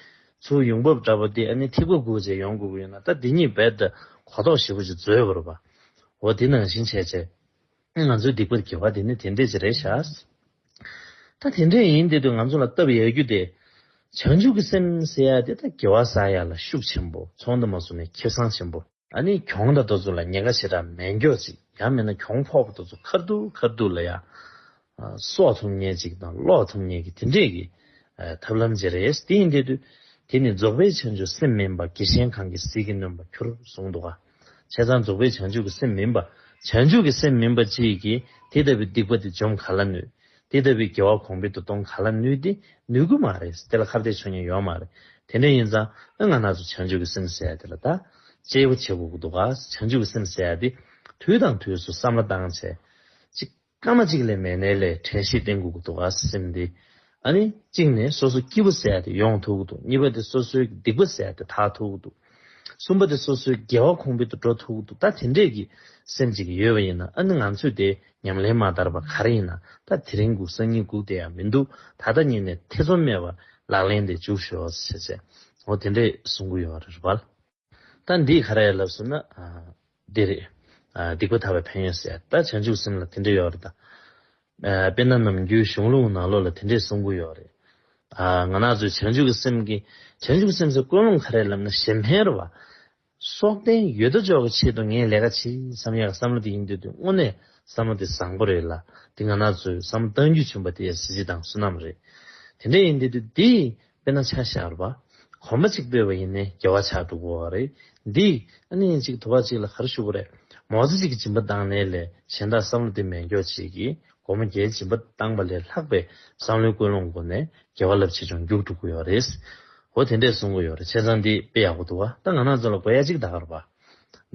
ཚུར་ཡོང་འབབ་འདྲ་པོ་དེ་ཨ་ནི་ཐིགས་པ་སྒུག་བྱས་ཡོང་དགོས་ཀྱི་ཡོད་ན། ད་འདི་གཉིས་རྦད་དེ་གོ་རྟོགས་ཞེ་པོ་ཅིག་འཛོལ་བ་རེད་པ། འོ་དེ་ནང་བཞིན་བྱས་བྱས། ང་ཚོའི་སྡིག་པ་དགེ་བ་དེ་ནི་དེ་འདྲས་ཅིག་རེད་ཤག་ད་དེ་འདྲས་ཡིན་བསྡད་དུས་ང་ཚོ་ལ་སྟབས་ཡག་རྒྱུ་དེ། བྱང་ཆུབ་ཀྱི་སེམས་ཟེར་ཡ་དེ་ད་དགེ་བ་བསགས་ཡ་ལ་ཤུགས་ཆེན་པོ། ཚོང་དུ་མ་སོང་ནས་ཁེ་བཟང་ཆེན་པོ། ཨ་ནི་གྱོང་དང་དེ་ཚོ་ལ་ཉེན་ཁ་ཞེ་དྲག་མེད་མཁན་ཅིག་ཡང་མིན་ན་གྱོང་ཕོག་པ་དེ་ཚོ་ཁ་ཐུག་ཁ་ཐུག་ལ་ཡ། ཨ། གསོག་ཐུབ་མཁན་ཅིག་དང་སློག་ཐུབ་མཁན་གྱི་དེ་འདྲས་ཀྱི། ཨ། ཐབས་ལམ་ཅིག་རེད། དེ་ཡིན་བསྡད་དུས། དེ་ནི་རྫོགས་པའི་བྱང་ཆུབ་སེམས་མིན་པ། དགེ་ཆེན་གང་གིས་ཟིལ་གྱིས་གནོན་པར་འགྱུར་གསུངས་འདུག་ག་བྱས་ཙང་རྫོགས་པའི་བྱང་ཆུབ་ཀྱི་སེམས་མིན་པ། བྱང་ཆུབ་ཀྱི་སེམས་མིན་པ་ཅིག་གིས་དེ་ལྟ་བུའི་སྡིག་པ་དེ་འཇོམས་ག་ལ་ནུས། དེ་ལྟ་བུའི་དགེ་བ་གོང་འཕེལ་དུ་གཏོང་ག་ལ་ནུས་ཏེ། ནུས་ཀྱི་མ་རེད། དེ་ལ་ཁ་གཏད་གཅོག་མཁན་ཡོད་མ་རེད། དེ་འདྲ་ཡིན་ཙང་། ཨ། ང་རང་ཚོ་བྱང་ཆུབ་ཀྱི་སེམས་ཟེར་ཡ་དེ་ལ་ད་གཅེས་པོ་བྱེད་དགོས་ཀྱི་འདུག་ག་བྱང་ཆུབ་ཀྱི་སེམས་ཟེར་ཡ་དེ་དུས་དང་དུས་སུ་བསམ་བློ་བཏང་བྱས། ཅིག་སྐར་མ་གཅིག་ལས་མེད་ནའི་ལས་དྲན་ཤེས་བསྟེན་དགོས་ཀྱི་འདུག་ག་སེམས་དེ། ཨ་ནི་གཅིག་ནས་སོ་སོ་སྐྱིད་པོ་ཟེར་ཡ་དེ་ཡོང་ཐུབ་ཀྱི་འདུག་གཉིས་པ་དེ་སོ་སོའི་སྡིག་པ་ཟེར་ཡ་དེ་དག་ཐུབ་ཀྱི་འདུག་གསུམ་པ་དེ་སོ་སོའི་དགེ་བ་གོང་འཕེལ་དུ་འགྲོ་ཐུབ་ཀྱི་འདུག་ད་དེ་འདྲས་ཀྱི་སེམས་ཅིག་ཡོད་པ་ཡིན་ན། ཨ་ནི་ང་ཚོས་དེ་ཉམས་ལེན་མ་བསྟར་བ་ག་རེ་ཡིན་ན། ད་དེ་རིང་སྒུག་སང་ཉིན་སྒུག་བསྡད་ཡ་མི་འདུག་ད་ལྟ་ཉིད་ནས་ཐེ་ཚོམ་མེད་པར་ལག་ལེན་དེ་འཇུག་ཤོག་ཟེར་བྱས། འོ་དེ་འདྲས་གསུང་གི་ཡོད་རེད་པ། ད་འདི་ག་རེ་ལབ་སོང་ན། ཨ། འདི་རེད། ཨ། སྡིག་པ་དག་པའི་ཕན་ཡོན་ཟེར། ད་བྱང་ཆུབ་སེམས་ལ་དེ་འདྲ་ཡོད་རེད་ད། ཨ། དཔེར་ན་ནམ་རྒྱུན་གཞུང་ལུགས་ནང་ལོགས་ལ་དེ་འདྲས་གསུང་གི་ཡོད་རེད། ཨ། ང་རང་ཚོའི་བྱང་ཆུབ་ཀྱི་སེམས་ཀྱི། བྱང་ཆུབ་ཀྱི་སེམས་ཟེར་ཀུན་སློང་ག་རེ་ལབ་ན་གཞན་ཕན་རེད་བ། སྲོག་ལྡན་ཡོད་དོ་ཅོག་གི་ཆེད་དུ་ངས་ལས་ཀ་བྱེད་བསམ་ཡག་བསམ་བློ་དེ་ཡིན་དུས་དུས། དངོས་གནས་བསམ་བློ་དེ་བཟང་པོ་རེད་ལ། དེ་ང་རང་ཚོས་བསམ་བློ་གཏང་རྒྱུ་བྱུང་བ་དེ་ཡང་གཟི་བརྗིད་དང་བསོད་ནམས་རེད། དེ་འདྲ་ཡིན་དུས་དུས་དེ། དཔེར་ན་ཆ་བཞག་པ། གོམ་པ་གཅིག་སྤོས་པ་ཡིན་ནའི་དགེ་བ་ཆགས་འགྲོ་གི་ཡོད་རེད། འདི་ཨ་ནི་གཅིག་དུ་བ་གཅིག་ལ་ག་རེ་ཞུ་དགོས་རེད། མོ་ཙེ་གཅིག་གི་སྦྱིན་པ་བཏང་ནའི་ལས་གཞན་དག་བསམ་བློ་དེ་མེད་མཁན་ཅིག་གིས་སྒོར་མོ་བརྒྱའི་སྦྱིན་པ་བཏང་པ་ལས་ལྷག་པའི་བསམ་བློའི་ཀུན་སློང་སྒོ་ནས་དགེ་བ་རླབས་ཆེ་ཆུང་རྒྱུགས་འགྲོ་གི་ཡོད་རེད། འོ་དེ་འདྲས་གསུང་གི་ཡོད་རེད། བྱས་ཙང་འདི་དཔེ་ཡག་པོ་འདུག་བ། ད་ང་རང་ཚོ་ལ་དགོས་ཡ་གཅིག་ད་ག་རེད་པ།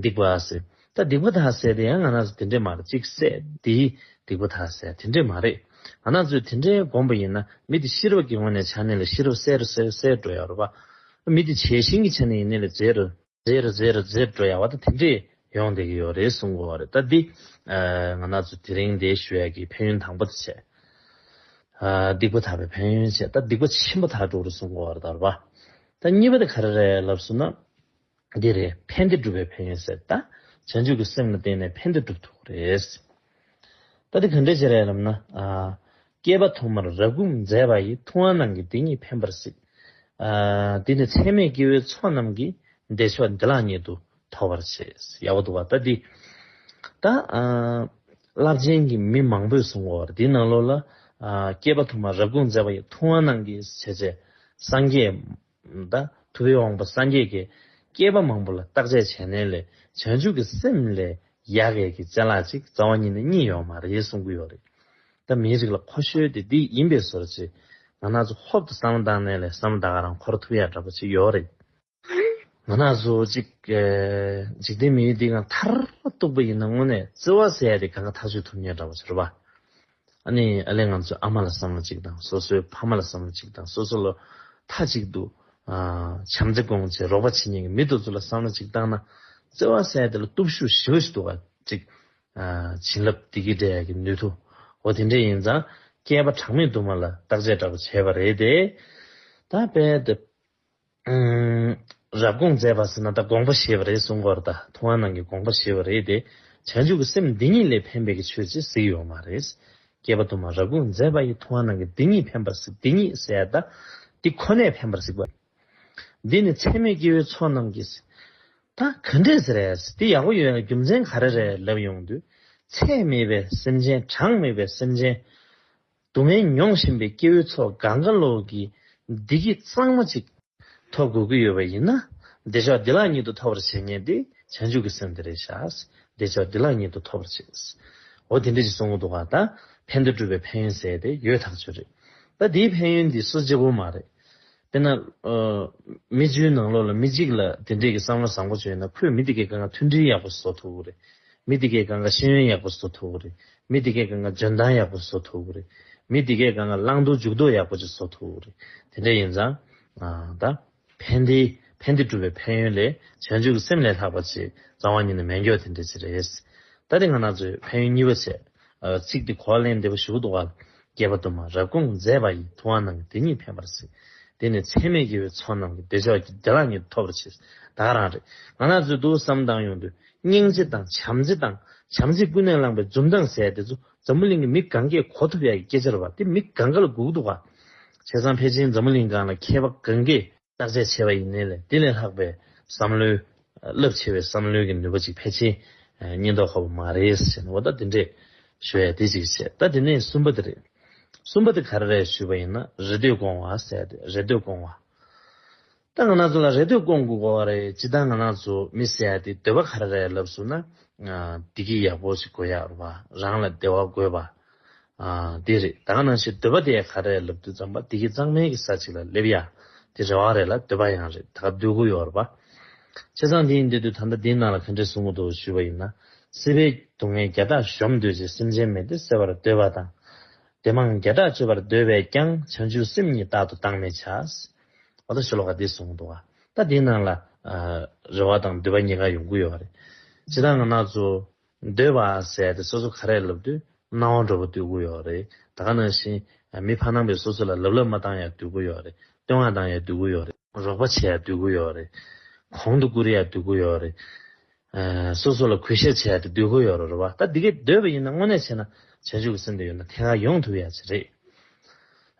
སྡིག་པ་ཟེར། ད་སྡིག་པ་དག་ཟེར་དེ་ཡང་ང་རང་ཚོ་དེ་འདྲས་མ་རེད། གཅིག་བསད་དེ་སྡིག་པ་དག་ཟེར་དེ་འདྲས་མ་རེད། ང་རང་ཚོས་དེ་འདྲས་བསྒོམས་པ་ཡིན་ན། མི་དེ་ཤེས་རབ་ཀྱི་ངོས་ནས་ཆ་ནས་ལ་ཤེས་རབ་གསལ་རུ་གསལ་གསལ་འགྲོ་ཡ་རེད་པ། མི་དེ་བྱད་ཤིང་གི་ཆ་ནས་ཡིན་ནའི་ལ་མཛེས་རུ་མཛེས་རུ་མཛེས་རུ་མཛེས་འགྲོ་ཡ་བ། ད་དེ་འདྲས་ཡོང་བསྡད་ཀྱི་ཡོད་རེད་གསུང་གི་ཡོད་རེད། ད་འདི། ཨ། ང་རང་ཚོ་དེ་རིང་འདིར་ཞུ་ཡ་གི་ཕན་ཡོན་དང་པོ་དེ་བྱས། ཨ། སྡིག་པ་དག་པའི་ཕན་ཡོན་བྱས། ད་སྡིག་པ་ཆེན་པོ་དག་འགྲོ་རུ་གསུང་གི་ཡོད་རེད་ད་རེད་པ། ད་གཉིས་པ་དེ་ག་རེ་རེད་ལབ་སོང་ན། འདི་རེད། ཕན་བདེ་སྒྲུབ་པའི་ཕན་ཡོན་ཟེར། ད་བྱང་ཆུབ་ཀྱི་སེམས་ལ་བརྟེན་ནས་ཕན་བདེ་སྒྲུབ་ཐུབ་ཀྱི་རེད། ད་འདི་ག་འདྲས་བྱས་རེད་ལབ་ན། ཨ། བསྐལ་པ་ཐོག་མར་རབ་བསྒོམས་མཛད་པ་ཡི། ཐུབ་དབང་རྣམས་ཀྱིས་འདི་ཉིད་ཕན་པར་སྲིད། ཨ་འདི་ནི་ཚད་མེད་སྐྱེ་བོའི་ཚོགས་རྣམས་ཀྱིས། བདེ་མཆོག་བདེ་བླག་ཉིད་དུ་ཐོབ་པར་བྱེད། ཡག་པོ་འདུག་བ། ད་འདི། ད་ཨ་རླབས་ཆེན་གྱི་མི་མང་པོས་གསུང་བ་འདི་ནང་ལོགས་ལ། ཨ་བསྐལ་པ་དུ་མར་རབ་དགོངས་མཛད་པ་ཡི་ཐུབ་དབང་རྣམས་ཀྱིས་བྱས་བྱས་སངས་རྒྱས། ད་ཐུབ་པའི་དབང་པོ་སངས་རྒྱས་ཀྱིས་བསྐལ་པ་མང་པོ་ལ་བརྟག་དཔྱད་བྱས་ནས་ལས་བྱང་ཆུབ་ཀྱི་སེམས་ལས་ཡག་གི་གི་ཅ་ལག་ཅིག་རྩ་བ་ཉིད་ནས་རྙེད་ཡོད་མ་རེད་གསུང་གི་ཡོད་རེད། ད་མིའི་རིགས་ལ་མཁོ་ཤོས་དེ་འདི་ཡིན་པའི་བཟོ་འདྲ་ཅིག་ང་རང་ཚོ་ཧོབ་ཏེ་བསམ་བློ་བཏང་ནས་ལས་བསམ་བློ་ད་ག་རང་འཁོར་ཐུབ་ཡ་འདྲ་པོ་ཅིག་ཡོད་རེད། ང་རང་ཚོ་ཅིག་ཨེ་འཇིག་རྟེན་མི་ཡུལ་འདི་སྒང་མཐར་གཏུགས་པ་ཡིན་ན་དངོས་གནས་བརྩེ་བ་ཟེར་ཡ་དེ་གང་ག་ཐག་གཅོད་ཐུབ་མཁན་འདྲ་པོ་ཅིག་རེད་པ། ཨ་ནི་ཨ་ལས་ང་ཚོའི་ཨ་མ་ལ་བསམ་བློ་གཅིག་དང་སོ་སོའི་ཕ་མ་ལ་བསམ་བློ་གཅིག་དང་སོ་སོ་ལ་མཐའ་གཅིག་ཏུ་ཨ་བྱམས་བརྩེ་སྒོམ་བྱས་རོགས་པ་བྱེད་མཁན་གྱི་མི་དེ་ཚོ་ལ་བསམ་བློ་གཅིག་བཏང་ན་བརྩེ་བ་ཟེར་དེ་ལ་སྟོབས་ཤུགས་ཞེ་པོ་ཞིག་འདུག་ག་ཅིག་ཨ་བྱིན་རླབས་བདེ་སྐྱིད་སྤྲད་ཡ་གི་ནུས་མཐུ། འོ་དེ་འདྲ་ཡིན་ཙང་བསྐལ་པ་གྲངས་མེད་དུ་མ་ལ་བརྟག་དཔྱད་འདྲ་པོ་བྱས་པ་རེད་དེ། ད་དཔེ་དེ། ཨུམ། རབ་དགོངས་མཛད་པ་ཟེར་ན་ད་དགོངས་པ་བཞེས་པ་རེད་གསུང་གི་ཡོད་རེད། ད་ཐུབ་དབང་རྣམས་ཀྱིས་དགོངས་པ་བཞེས་པ་རེད་དེ། བྱང་ཆུབ་ཀྱི་སེམས་འདི་ཉིད་ལས་ཕན་པའི་གི་ཆོས་ཅིག་གཟིགས་ཡོད་མ་རེད། བསྐལ་པ་དུ་མར་རབ་དགོངས་མཛད་པ་ཡི་ཐུབ་དབང་རྣམས་ཀྱིས་འདི་ཉིད་ཕན་པར་གཟིགས། འདི་ཉིད་ཟེར་ཡ་ད་འདི་ཁོ་ནས་ཕན་པར་གཟིགས་པ། འདི་ནི་ཚད་མེད་སྐྱེ་བོའི་ཚོགས་རྣམས་ཀྱིས། ད་ག་འདྲས་ཟེར་ཡ་འདི་ཡག་པོ་ཡོད་ཡ་རྒྱུ་མཚན་ག་རེ་རེད་ལབ་ཡོང་དུས། ཚད་མེད་པའི་སེམས་ཅན་གྲངས་མེད་པའི་སེམས་ཅན། སྡུག་བསྔལ་མྱོང་བཞིན་པའི་སྐྱེ་བོའི་ཚོགས་གང་ག་ལོག་གི་བདེ་སྐྱིད་གཙང་མ་ཅིག་ཐོབ་དགོས་ཀྱི་ཡོད་པ་ཡིན་ན། བདེ་མཆོག་བདེ་བླག་ཉིད་དུ་ཐོབ་པར་བྱེད་མཁན་དེ་བྱང་ཆུབ་ཀྱི་སེམས་དེ་རེད་ཤག་བདེ་མཆོག་བདེ་བླག་ཉིད་དུ་ཐོབ་པར་བྱེད། འོ་དེ་འདྲ་ཞིག་གསུང་གི་འདུག་ག་ད་ཕན་བདེ་སྒྲུབ་པའི་ཕན་ཡོན་ཟེར་དེ་ཡོད་ཐག་ཆོད་རེད། ད་དེའི་ཕན་ཡོན་འདི་སུ་གཅིག་པོ་མ་རེད། དཔེར་ན། ཨ་མི་རྒྱུའི་ནང་ལོགས་ལ་མི་གཅིག་ལ་དེ་འདྲས་ཀྱི་བསམ་བློ་བཟང་པོ་བྱུང་ན་ཁོས་མི་དེ་གའི་སྒང་ག་མཐུན་སྒྲིལ་ཡག་པོ་བཟོ་ཐུབ་ཀྱི་རེད། མི་དེ་གའི་སྒང་ག་ཤེས་ཡོན་ཡག་པོ་བཟོ་ཐུབ་ཀྱི་རེད། མི་དེ་གའི་སྒང་ག་འཇོན་ཐང་ཡག་པོ་བཟོ་ཐུབ་ཀྱི་རེད། མི་དེ་གའི་སྒང་ག་བླང་དོར་འཇུག་ལྡོག་ཡག་པོ་ཅིག་བཟོ་ཐུབ་ཀྱི་རེད། དེ་འདྲ་ཡིན་ཙང་། ཨ་ད་ཕན་བདེ་ཕན་བདེ་སྒྲུབ་པའི་ཕན་ཡོན་ལས་བྱང་ཆུབ་ཀྱི་སེམས་ལས་ལྷག་པ་ཅིག་རྩ་བ་ཉིད་ནས་མེད་མཁན་དེ་འདྲ་ཅིག་རེད། ད་དེ་ང་རང་ཚོས་ཕན་ཡོན་གཉིས་པ་བྱས། ཨ་ཚིག་འདི་གོ་བ་ལེན་བདེ་པོ་ཞུ་གི་འདུག་ག་བསྐལ་པ་དུ་མར་རབ་དགོངས་མཛད་པ་ཡི། ཐུབ་དབང་རྣམས་ཀྱིས་འདི་ཉིད་ཕན་པར་གཟིགས། དེ་ནི་ཚད་མེད་སྐྱེ་བོའི་ཚོགས་རྣམས་ཀྱིས། བདེ་མཆོག་བདེ་བླག་ཉིད་དུ་ཐོབ་པར་བྱེད། ད་ག་རང་རེད། ང་རང་ཚོས་འདུག་བསམ་བཏང་ཡོང་དུས་སྙིང་རྗེ་དང་བྱམས་བརྩེ་དང་། བྱམས་བརྩེ་ཀུན་ནས་བསླངས་པའི་འཛུམ་མདངས་ཟེར་དེ་ཚོ་འཛམ་བུ་གླིང་གི་མི་གང་གས་གོ་ཐུབ་ཡག་གི་སྐད་ཆ་རེད་པ། དེ་མི་གང་ག་ལ་སྒུག་འདུག་ག་བྱས་ཙང་ཕལ་ཆེར་འཛམ་བུ་གླིང་སྒང་ལ་མཁས་པ་གང་གས་བརྟག་དཔྱད་བྱས་པ་ཡིན་ནའི་ལས་དེ་ལས་ལྷག་པའི་བསམ་བློའི་རླབས་ཆེ་བའི་བསམ་བློའི་གི་ནུས་པ་ཅིག་ཕལ་ཆེར་རྙེད་མདོག་ཁ་པོ་མ་རེད་ཟེར་ནས། འོ་ད་དེ་འདྲས་ཞུ་ཡ་དེ་ཅིག་བྱས། ད་དེ་ནས་གསུམ་པ་དེ་རེད། གསུམ་པ་དེ་ག་རེ་རེད་ཞུས་པ་ཡིན་ན་རེ་འདོད་སྐོང་བ་ཟེར་ཡ་དེ། རེ་འདོད་སྐོང་བ། ད་ང་རང་ཚོ་ལ་རེ་འདོད་སྐོང་དགོས་པ་རེད། སྤྱིར་བཏང་ང་རང་ཚོ་མི་ཟེར་ཡ་དེ་འདོད་པ་ག་རེ་རེད་ལབ་སོང་ན། བདེ་སྐྱིད་ཡག་པོ་ཞིག་དགོས་ཡ་རེད་པ། རང་ལ་བདེ་བ་དགོས་པ། ཨ་འདི་རེད། ད་ག་ནང་བཞིན་འདོད་པ་དེ་ག་རེ་ལབ་དུས་ཙམ་པ་བདེ་སྐྱིད་གཙང་མའི་གི་ས་ཅིག་ལ་སླེབས་ཡ་དེ་རེ་བ་རེད་ལ་འདོད་པ་ཡང་རེད། ད་ག་འདོད་དགོས་ཡོད་རེད་པ། བྱས་ཙང་འདི་ཡིན་དུས་ད་ལྟ་འདིའི་ནང་ལ་ག་འདྲས་གསུང་གི་འདུག་ཞུས་པ་ཡིན་ན། སྲིད་པའི་སྡུག་བསྔལ་བརྒྱ་ཕྲག་གཞོམ་འདོད་ཅིང་། སེམས་ཅན་མི་བདེ་སེལ་བར་འདོད་པ་དང་། བདེ་མང་བརྒྱ་ཕྲག་སྤྱོད་པར་འདོད་པས་ཀྱང་། བྱང་ཆུབ་སེམས་ཉིད་རྟག་ཏུ་བཏང་མི་བྱ། འོ་ད་ཤོ་ལོ་ཀ་འདི་གསུང་གི་འདུག་ག་ད་འདིའི་ནང་ལ་ཨ་རེ་བ་དང་འདོད་པ་གཉིས་ཀ་ཡོང་གི་ཡོད་རེད། སྤྱིར་བཏང་ང་རང་ཚོ་འདོད་པ་ཟེར་དེ་སོ་སོ་ག་རེ་ལབ་དུས་སྣང་བ་འགྲོ་བ་འདོད་ཀྱི་ཡོད་རེད། ད་ག་ནང་བཞིན་མི་ཕ་ནང་པས་སོ་སོ་ལ་ལབ་ལབ་མ་བཏང་ཡ་འདོད་ཀྱི་ཡོད་རེད། བསྟོད་བསྔགས་བཏང་ཡ་འདོད་ཀྱི་ཡོད་རེད། རོགས་པ་བྱེད་ཡ་འདོད་ཀྱི་ཡོད་རེད། གོང་དུ་བཀུར་ཡ་འདོད་ཀྱི་ཡོད་རེད། ཨ་སོ་སོ་ལ་གུས་ཞབས་བྱེད་ཡ་དེ་འདོད་ཀྱི་ཡོད་རེད་པ། ད་འདི་གས་འདོད་པ་ཡིན་ན་དངོས་གནས་བྱས་ན་བྱང་ཆུབ་ཀྱི་སེམས་དེ་ཡོད་ན་ཐད་ཀར་ཡོང་ཐུབ་ཡ་ཅིག་རེད།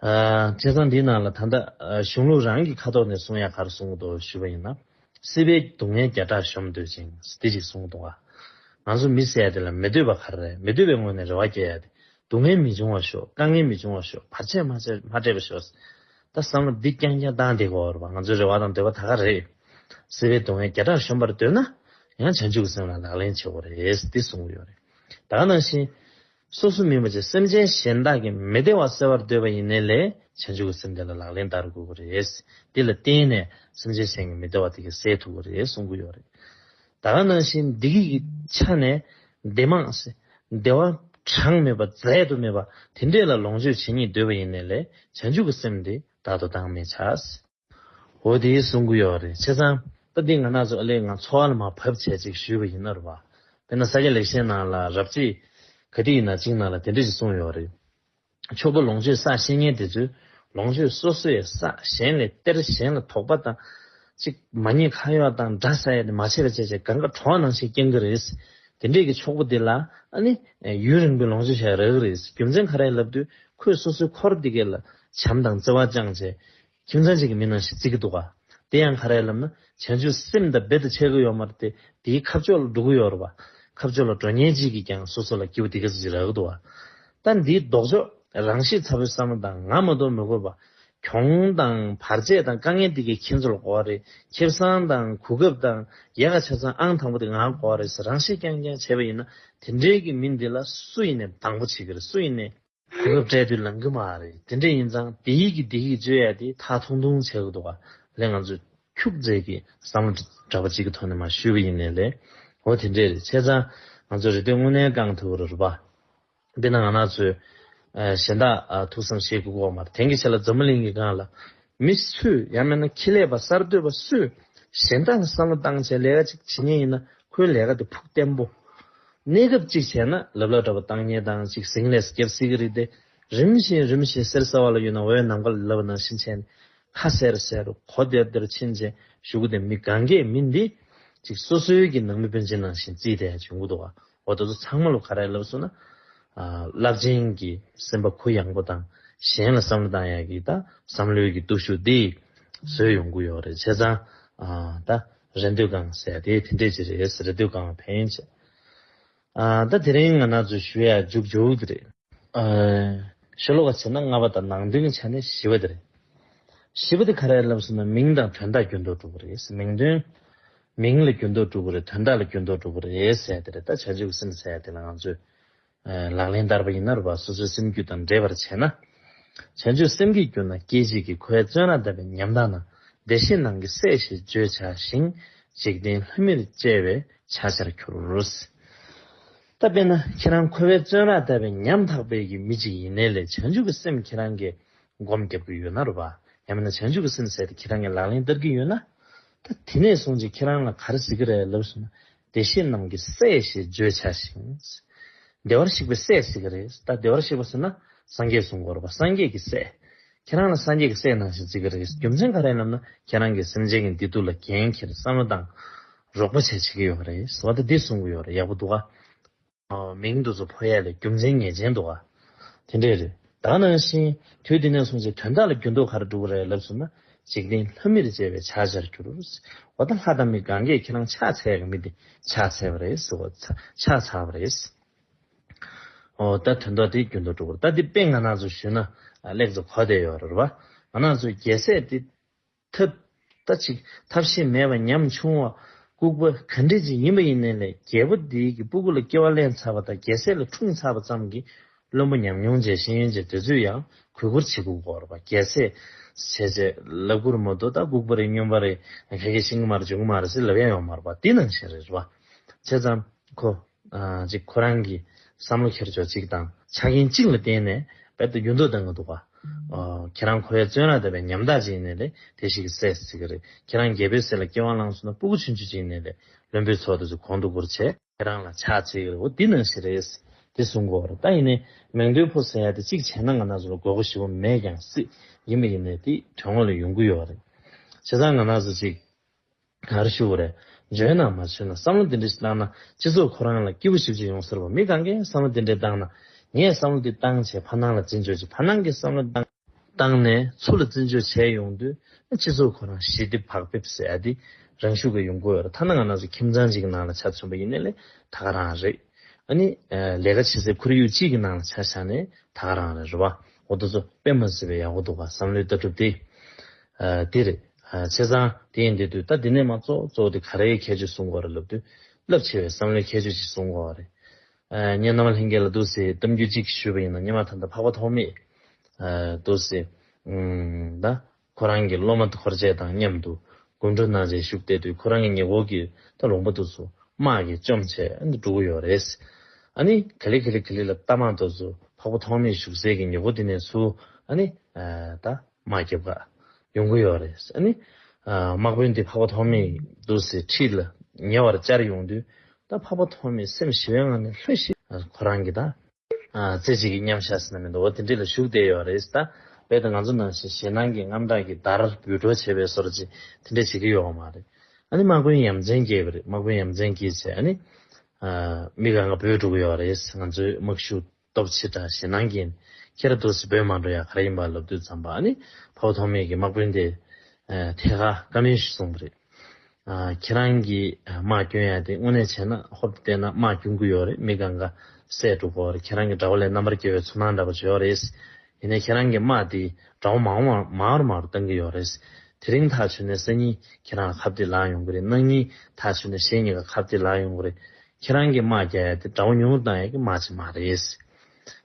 ཨ་བྱས་ཙང་འདིའི་ནང་ལ་ད་ལྟ་ཨ་གཞུང་ལུགས་རང་གི་ཁ་ཐོག་ནས་གསུང་ཡ་ག་རེ་གསུང་གི་འདུག་ཞུས་པ་ཡིན་ན། སྲིད་པའི་སྡུག་བསྔལ་བརྒྱ་ཕྲག་གཞོམ་འདོད་ཅིང་དེ་ཅིག་གསུང་གི་འདུག་ག་ང་ཚོ་མི་ཟེར་ཡ་དེ་ལ་མི་འདོད་པ་ག་རེ་རེད། མི་འདོད་པའི་ངོས་ནས་རེ་བ་སྐྱེ་ཡ་དེ། སྡུག་བསྔལ་མི་འབྱུང་བར་ཤོག་དཀའ་ངལ་མི་འབྱུང་བར་ཤོག་བར་ཆད་མ་ཆད་མ་འཕྲད་པར་ཤོག་ད་བསམ་བློ་འདི་རྐྱང་རྐྱང་བཏང་བསྡད་དགོས་པ་རེད་པ། ང་ཚོའི་རེ་བ་དང་འདོད་པ་ད་ག་རེད། སྲིད་པའི་སྡུག་བསྔལ་བརྒྱ་ཕྲག་གཞོམ་པར་འདོད་ན། ཡང་བྱང་ཆུབ་ཀྱི་སེམས་ལ་ལག་ལེན་བྱེད་དགོས་རེད་འདི་གསུང་གི་ཡོད་རེད། ད་ག་ནང་བཞིན། སོ་སོ་མིན་པ་ཅིག་སེམས་ཅན་གཞན་དག་གི་མི་བདེ་བ་སེལ་བར་འདོད་པ་ཡིན་ནའི་ལས་བྱང་ཆུབ་ཀྱི་སེམས་དེ་ལ་ལག་ལེན་བསྟར་དགོས་ཀྱི་རེད། འདི་ལ་བརྟེན་ནས་སེམས་ཅན་གཞན་གྱི་མི་བདེ་བ་དེ་ག་སེལ་ཐུབ་ཀྱི་རེད་གསུང་གི་ཡོད་རེད། ད་ག་ནང་བཞིན་བདེ་སྐྱིད་ཀྱི་ཆ་ནས་བདེ་མང་ཟེར། བདེ་བ་གྲངས་མེད་པ་རྫས་དུ་མེད་པ་དེ་འདྲས་ལ་ལོངས་སྤྱོད་བྱེད་སྙིང་འདོད་པ་ཡིན་ནའི་ལས་བྱང་ཆུབ་ཀྱི་སེམས་དེ་རྟག་ཏུ་བཏང་མི་བྱ། འོ་དེ་གསུང་གི་ཡོད་རེད། བྱས་ཙང་ད་འདི་ང་རང་ཚོ་ཨ་ལས་ང་འཚོ་བ་ལ་མར་བབས་བྱས་ཅིག་ཞུས་པ་ཡིན་ན་རེད་པ། དཔེར་ན་ས་སྐྱ་ལེགས་བཤད་ནང་ལ་རབ་བྱེད་ག་དེ་ཡིན་ན་གཅིག་ནང་ལ་དེ་འདྲས་ཅིག་གསུངས་ཡོད་རེད། ཕྱུག་པོ་ལོངས་སྤྱོད་བསགས་ཤེས་མཁན་དེ་ཚོས་ལོངས་སྤྱོད་སོ་སོས་བསགས། གཞན་ལས་སྟེར། གཞན་ལ་དོགས་པ་དང་། ཅིག་མ་ཉེས་ཁ་གཡོགས་དང་དགྲ་ཟ་ཡ་དེ་མ་བྱས་པ་བྱས་བྱས་གང་ག་གྲོགས་ནང་བཞིན་སྐྱེ་གི་རེད། དེ་འདྲས་ཀྱི་ཕྱུག་པོ་དེ་ལ་ཨ་ནི་ཡུན་རིང་པོའི་ལོངས་སྤྱོད་བྱ་ཡ་རག་གི་རེད། རྒྱུ་མཚན་ག་རེ་ལབ་དུས་ཁོས་སོ་སོའི་འཁོར་དེ་གས་ལ་བྱམས་དང་བརྩེ་བ་བཅངས་བྱས། ཁྱིམ་ཚང་གཅིག་གི་མི་ནང་བཞིན་བརྩི་གི་འདུག་ག་དེ་ཡང་ག་རེ་ལབ་ན། བྱང་ཆུབ་སེམས་དང་རྦད་དེ་ཕྱད་ཀྱི་ཡོད་མ་རེད་དེ། དེའི་ཁ་ཕྱོགས་ལ་འགྲོ་གི་ཡོད་རེད་པ། ཁ་ཕྱོགས་ལ་འགྲོ་མཁན་གཅིག་གིས་ཀྱང་སོ་སོ་ལ་སྐྱིད་པོ་དེ་ག་ཚོད་ཅིག་རག་གི་འདུག་ག་ད་འདིའི་ལྡོག་ཕྱོགས་རང་ཤེད་ཚ་པོའི་བསམ་བློ་དང་ང་མ་གཏོགས་མི་དགོས་པ། གྱོང་དང་བར་ཆད་དང་དཀའ་ངལ་འདི་གའི་ཁྱེད་ཚོ་ལ་གོ་བ་རེད། ཁེ་བཟང་དང་གོ་སྐབས་དང་ཡལ་ག་ཆ་ཚང་ཨང་དང་པོ་དེ་ང་གོ་བ་རེད་ཟེར་རང་ཤེད་རྐྱང་རྐྱང་བྱས་པ་ཡིན་ན། དེ་འདྲའི་གི་མི་འདི་ལ་སུ་ཡིན་ནའི་སྡང་པོ་བྱེད་ཀྱི་རེད། སུ་ཡིན་ནའི་གོ་སྐབས་སྤྲད་དུས་ལང་གི་མ་རེད། དེ་འདྲ་ཡིན་ཙང་དེ་ཡིག་གི་དེ་ཡིག་བརྗོད་ཡ་དེ་ཐག་ཐུང་ཐུང་བྱེད་དགོས་འདུག་ག་ལས་ང་ཚོས་ཁྱུག་ཙམ་གྱི་བསམ་བློ་འདྲ་པོ་གཅིག་གི་ཐོག་ནས་མར་ཞུས་པ་ཡིན་ནའི་ལས། འོ་དེ་འདྲས་རེད། བྱས་ཙང་ང་ཚོ་རེ་ལྟོས་དངོས་གནས་བསྐང་ཐུབ་ཀྱི་རེད་པ། དཔེར་ན་ང་རང་ཚོས་ཨ་གཞན་དག་ཨ་ཐུགས་བསམ་བཞེས་དགོས་ཀྱི་ཡོད་མ་རེད། དེང་གི་ཆ་ལ་འཛམ་བུ་གླིང་གི་སྒང་ལ་མི་སུས་ཡང་མིན་ན་ཁེ་ལས་པ་གསར་གཏོད་པ་སུས་གཞན་དག་ལ་བསམ་བློ་བཏང་བྱས་ལས་ཀ་ཅིག་བྱེད་མཁན་ཡིན་ན་ཁོའི་ལས་ཀ་དེ་ཕུགས་བརྟན་པོ། གནས་སྐབས་གཅིག་བྱས་ན་ལབ་ལབ་འདྲ་པོ་བཏང་མཁན་དང་ཅིག་ཟིང་ལས་སུ་བརྒྱབ་སྲིད་ཀྱི་རེད་དེ། རིམ་བཞིན་རིམ་བཞིན་གསེར་ཟ་བ་ལ་གཡོལ་ན་འོད་ནམ་མཁའ་ལ་ལབ་པ་ནང་བཞིན་བྱས་ནས་ཁ་གསལ་རུ་གསལ་རུ་གོ་བདེར་བདེར་ཕྱིན་བྱས་བཞུགས་ཀྱི་དེ། མི་གང་གས་མི་འདི་ཅིག་སོ་སོའི་གི་ནང་མི་སྤུན་མཆེད་ནང་བཞིན་བརྩིས་བསྡད་ཡ་བྱུང་གི་འདུག་ག་འོ་དེ་ཚོ་ཚང་མ་ལ་ག་རེ་ལབ་སོང་ན། ཨ་རླབས་ཆེན་གྱི་སེམས་པ་གུ་ཡངས་པོ་དང་གཞན་ལ་བསམ་བློ་བཏང་ཡག་གི་ད་བསམ་བློའི་གི་སྟོབས་ཤུགས་འདི་བཟོས་ཡོང་གི་ཡོད་རེད། བྱས་ཙང་ཨ་ད་རེ་ལྟོས་བསྐང་ཟེར་ཡ་དེ་དེ་འདྲས་ཅིག་རེད། རེ་ལྟོས་བསྐང་བ་ཕན་ཡོན་ཆེ། ཨ་ད་དེ་རིང་ང་རང་ཚོས་ཞུ་ཡ་མཇུག་མཇུག་དེ་རེད། ཨ་ཤོ་ལོ་ཀ་བྱས་ན་ལྔ་པ་དང་ནང་དོན་གྱི་ཆ་ནས་བཞི་པ་དེ་རེད། བཞི་པ་དེ་ག་རེ་ལབ་སོང་ན་མིང་དང་དོན་དག་འགྱུར་ལྡོག་འགྲོ་གི་རེད། མིང་དོན། མིང་ལ་འགྱུར་ལྡོག་འགྲོ་གི་རེད། དོན་དག་ལ་འགྱུར་ལྡོག་འགྲོ་གི་རེད་ཟེར་ཡ་དེ་རེད། ད་བྱང་ཆུབ་ཀྱི་སེམས་ཟེར་ཡ་དེ་ལ་ང་ཚོས་ཨ་ལག་ལེན་བསྟར་བ་ཡིན་ན་རེད་པ། སོ་སོའི་སེམས་རྒྱུད་དང་འདྲེས་པར་བྱས་ན། བྱང་ཆུབ་སེམས་ཀྱིས་བསྒྱུར་ན་སྐད་ཅིག་གིས། འཁོར་བའི་བཙོན་རར་བརྡབས་པའི་ཉམ་ཐག་ན། བདེ་གཤེགས་རྣམས་ཀྱི་སྲས་ཞེས་བརྗོད་བྱ་ཞིང་། འཇིག་རྟེན་ལྷ་མིར་བཅས་པའི་ཕྱག་བྱར་གྱུར། ད་དཔེར་ན་ཁྱེད་རང་འཁོར་བའི་བཙོན་རར་བརྡབས་པའི་ཉམ་ཐག་པའི་གི་མི་ཅིག་ཡིན་ནའི་ལས་བྱང་ཆུབ་ཀྱི་སེམས་ཁྱེད་རང་གིས་སྒོམ་རྒྱབ་ཀྱི་ཡོད་ན་རེད་པ། ཡང་མིན་ན་བྱང་ཆུབ་ཀྱི་སེམས་ཟེར་དེ་ཁྱེད་རང་གིས་ལག་ལེན་བསྟར་གྱི་ཡོད་ན། ད་དེ་ནས་བཟུང་ཅིག་ཁྱེད་རང་ལ་ག་རེ་ཟེར་གྱི་རེད་ལབ་སོང་ན། བདེ་གཤེགས་རྣམས་ཀྱི་སྲས་ཞེས་བརྗོད་བྱ་ཞིང་། བདེ་བར་གཤེགས་པའི་སྲས་ཟེར་གྱི་རེད། ད་བདེ་བར་གཤེགས་པ་ཟེར་ན་སངས་རྒྱས་གསུང་གི་ཡོད་རེད་པ། སངས་རྒྱས་ཀྱི་སྲས། ཁྱེད་རང་ལ་སངས་རྒྱས་ཀྱི་སྲས་ནང་བཞིན་བརྩི་གི་རེད། རྒྱུ་མཚན་ག་རེ་ལབ་ན་ཁྱེད་རང་གིས་སེམས་ཅན་གྱི་བདེ་སྡུག་ལ་འགན་འཁྱེར་བསམ་བློ་བཏང་། རོགས་པ་བྱས་བྱེད་ཀྱི་ཡོད་རེད་ཟེར་བ་ད་འདི་གསུང་གི་ཡོད་རེད། ཡག་པོ་འདུག་ག་མིང་འདི་ཚོ་འཕོ་ཡ་ལ་རྒྱུ་མཚན་ངེས་ཅན་འདུག་ག་དེ་འདྲས་རེད། ད་ནང་བཞིན་དུས་འདི་ནས་བཟུང་ཚེ་དོན་དག་ལ་འགྱུར་ལྡོག་ག་རེ་འགྲོ་གི་རེད་ལབ་སོང་ན། འཇིག་རྟེན་ལྷ་མིར་བཅས་པའི་ཕྱག་བྱར་གྱུར། འོ་ད་ལྷ་དང་མི་གང་གས་ཁྱེད་རང་ཕྱག་འཚལ་གི་མི་འདི་ཕྱག་འཚལ་བ་རེད་ཟེར་བ། ཕྱག་འཚལ་བ་རེད། འོ་ད་དོན་དག་དེ་རྒྱུན་དུ་འགྲོ་གི་རེད། ད་འདི་དཔེ་ང་རང་ཚོ་ཞུས་ན་ལེགས་ཚོ་གོ་བསྡད་ཡོད་རེད་བ། ང་རང་ཚོའི་རྒྱལ་སྲས་འདི་ཐབས་ད་ཅིག་ཐབས་ཤེས་མེད་པ་ཉམ་ཆུང་བ་ལྐུགས་པ་ག་འདྲས་ཅིག་ཡིན་པ་ཡིན་ནའི་ལས་རྒྱལ་པོ་འདིའི་གི་སྤུ་གུ་ལ་སྐྱེ་བ་ལེན་ཚར་བ་དང་རྒྱལ་སྲས་ལ་འཁྲུངས་ཚར་བ་ཙམ་གྱིས་བློན་པོ་ཉམས་མྱོང་ཅན་ཤེས་ཡོན་ཅན་དེ་ཚོས་ཡང་གུས་བཀུར་བྱེད་དགོས་ཀྱི་ཡོད་རེད་བ། རྒྱལ་སྲས་བྱས་བྱས་ལབ་དགོས་རེད་མ་གཏོགས་ད་ལྐུགས་པ་རེད་སྨྱོན་པ་རེད་ཁ་སྐད་ཤེས་ཀྱི་མ་རེད་འཇོན་གྱི་མ་རེད་ཟེར་ལབ་ཡ་ཡོད་མ་རེད་བ། དེ་ནང་བཞིན་རེད་བ། བྱས་ཙང་ཁོ། ཨ་ཅིག་ཁོ་རང་གི་བསམ་བློ་འཁྱེར་ཕྱོགས་གཅིག་དང་ཆ་རྐྱེན་གཅིག་ལ་བརྟེན་ནས་རྦད་དེ་འགྱུར་ལྡོག་བཏང་གི་འདུག་ག་ཨ་ཁྱེད་རང་འཁོར་བའི་བཙོན་རར་བརྡབས་པའི་ཉམ་ཐག་ཅིག་ཡིན་ནའི་ལས་བདེ་གཤེགས་ཀྱི་སྲས་ཟེར་གི་རེད། ཁྱེད་རང་རྒྱལ་པོའི་སྲས་ལ་སྐྱེ་བ་བླངས་སོང་ན་སྤུ་གུ་ཆུང་ཆུང་ཅིག་ཡིན་ནའི་ལས་བློན་པོའི་ཚོགས་དེ་ཚོ་གོང་དུ་བཀུར་བྱས་ཁྱེད་རང་ལ་ཕྱག་འཚལ་གི་རེད། འོ་འདི་ནང་བཞིན་རེད། འདི་གསུང་གི་ཡོད་རེད། ད་ཡིན་ནའི་མིང་དོན་འཕོ་ཟེར་ཡ་དེ་གཅིག་བྱས་ན་ང་རང་ཚོ་ལ་དགོས་མཁོ་ཞེ་པོ་མེད་ཀྱང་སྲིད། ཡིན་པ་ཡིན་ནའི་དེ་དོན་དངོས་ལ་ཡོང་གི་ཡོད་རེད། བྱས་ཙང་ང་རང་ཚོ་གཅིག་ག་རེ་ཞུ་དགོས་རེད། འཇོན་ན་མ་འཇོན་ན་བསམ་བློ་འདི་འདྲ་ཞིག་བཏང་ན་སྤྱི་ཚོགས་ཁོ་རང་ལ་སྐྱིད་པོ་ཞེ་པོ་ཅིག་ཡོང་ས་རེད་བ། མི་གང་གས་བསམ་བློ་འདི་འདྲ་བཏང་ན་ངས་བསམ་བློ་འདི་བཏང་བྱས་ཕ་ནང་ལ་བརྩི་འཇོག་བྱེད། ཕ་ནང་གིས་བསམ་བློ་བཏང་བཏང་ནས་ཚུར་ལ་བརྩི་འཇོག་བྱས་ཡོང་དུས་སྤྱི་ཚོགས་ཁོ་རང་ཞི་བདེ་བག་ཕེབས་ཟེར་ཡ་འདི་རང་ཤུགས་ཀྱིས་ཡོང་གི་ཡོད་རེད། ཐ་ན་ང་རང་ཚོ་ཁྱིམ་ཚང་གཅིག་གི་ནང་ལ་ཆ་མཚོན་པ་ཡིན་ནའི་ལས་ད་ག་རང་རེད། ཨ་ནི་ལས་ཀ་བྱེད་སའི་ཁོར་ཡུག་གཅིག་གི་ནང་ལ་ཆ་བཞག་ནས་ད་ག་རང་རེད་རེད་བ། འོ་དེ་ཚོ་དཔེ་མ་སྲིད་པའི་ཡག་པོ་འདུག་ག་བསམ་བློའི་ལྟ་གྲུབ་དེ། ཨ་དེ་རེད། ཨ་བྱས་ཙང་དེ་ཡིན་དུས་ད་འདི་ནས་མ་གཙོ་གཙོ་བོ་དེ་ག་རེའི་ཁྱད་ཆོས་གསུང་དགོས་རེད་ལབ་དུས། རླབས་ཆེ་བའི་བསམ་བློའི་ཁྱད་ཆོས་ཅིག་གསུང་དགོས་རེད། ཨ་ངས་རྣམ་པ་ལྷན་རྒྱས་ལ་འདུག་སེ་གཏམ་རྒྱུད་ཅིག་ཞུས་པ་ཡིན་ན་སྔོན་མ་ད་ལྟ་འཕགས་པ་ཐོགས་མེད། ཨ་འདུག་སེ། ཨུམ་ད་ཁོ་རང་གི་སློབ་མ་འཁོར་བཅས་དང་མཉམ་དུ་སྒོམ་སྒྲུབ་གནང་བྱས་བཞུགས་བསྡད་དུས་ཁོ་རང་གི་ཉེ་འཁོར་གྱི་ད་ལུང་པ་དེ་ཚོ་དམག་གིས་བཅོམ་བྱས་ཨ་ནི་འགྲོ་གི་ཡོད་རེད། ཨ་ནི་ག་ལེ་ག་ལེ་ག་ལེ་ལ་རྟ་དམག་དེ་ཚོ་འཕགས་པ་ཐོགས་མེད་བཞུགས་སའི་གི་ཉེ་འཁོར་དེ་ནས་ཚུར་ཨ་ནི་ཨ་ད། དམག་རྒྱབ་ག་ཡོང་གི་ཡོད་རེད། ཨ་ནི་ཨ་དམག་དཔོན་དེ་འཕགས་པ་ཐོགས་མེད་འདུག་སེ་འཁྲིས་ལ་ཉེ་བར་བཅར་ཡོང་དུས་ད་འཕགས་པ་ཐོགས་མེད་སེམས་ཞི་བའི་ངང་ནས་ལྷོད་ཤིག་ཁོ་རང་གི་ད་ཨ་རྩེ་གཅིག་གི་མཉམ་བཞག་ཟེར་ན་མི་འདུག་འོ་དེ་འདྲས་ལ་བཞུགས་བསྡད་ཡོད་རེད། ད་རྦད་དེ་ང་ཚོ་ནང་བཞིན་ཞེད་སྣང་གི་དངངས་སྐྲག་གི་འདར་འབུད་འགྲོ་བྱེད་པའི་བཟོ་འདྲ་ཅིག་དེ་འདྲས་བྱེད་ཀྱི་ཡོད་མ་རེད། ཨ་ནི་དམག་དཔོན་ཡ་མཚན་སྐྱེས་པ་རེད། དམག་དཔོན་ཡ་མཚན་སྐྱེས་བྱས་ཨ་ནི་ཨ་མི་གང་ག་བྲོས་འགྲོ་གི་ཡོད་རེད། ང་ཚོའི་དམག་ཤུགས་སྟོབས་ཆེ་དྲགས་ཞེད་སྣང་གིས་ ཁྱེད་རང་འདུག་སེ་འབོད་མ་འགྲོ་ཡ་ག་རེ་ཡིན་པ་ལབ་དུས་ཙམ་པ། ཨ་ནི་འཕགས་པ་ཐོགས་མེད་ཀྱིས་དམག་དཔོན་དེ་ཨ་ཐད་ཀར་བཀའ་མོལ་ཞིག་གསུངས་པ་རེད། ཨ་ཁྱེད་རང་གིས་དམག་སྐྱོན་ཡ་དེ་དངོས་གནས་བྱས་ན་ཧོབ་བལྟས་ན་དམག་སྐྱོན་གྱི་ཡོད་རེད། མི་གང་ག་བསད་འགྲོ་གི་ཡོད་རེད། ཁྱེད་རང་གི་དགྲ་བོ་ལ་རྣམ་པར་རྒྱལ་བའི་ཚོར་སྣང་འདྲ་པོ་ཅིག་ཡོད་རེད། ཡིན་ནའི་ཁྱེད་རང་གི་དམག་དེ་དགྲ་བོ་མང་བ་མང་རུ་མང་རུ་བཏང་གི་ཡོད་རེད། དེ་རིང་ཐག་ཆོད་ནས་སང་ཉིན་ཁྱེད་རང་ལ་ཁ་གཏད་ལངས་ཡོང་གི་རེད། གནངས་ཉིན་ཐག་ཆོད་ནས་གཞེས་ཉིན་ཀ་ཁ་གཏད་ལངས་ཡོང་གི་རེད། ཁྱེད་རང་གི་དམག་རྒྱག་ཡ་དེ་དགྲ་བོ་ཉུང་རུ་བཏང་ཡ་གི་དམག་ཅིག་མ་རེད།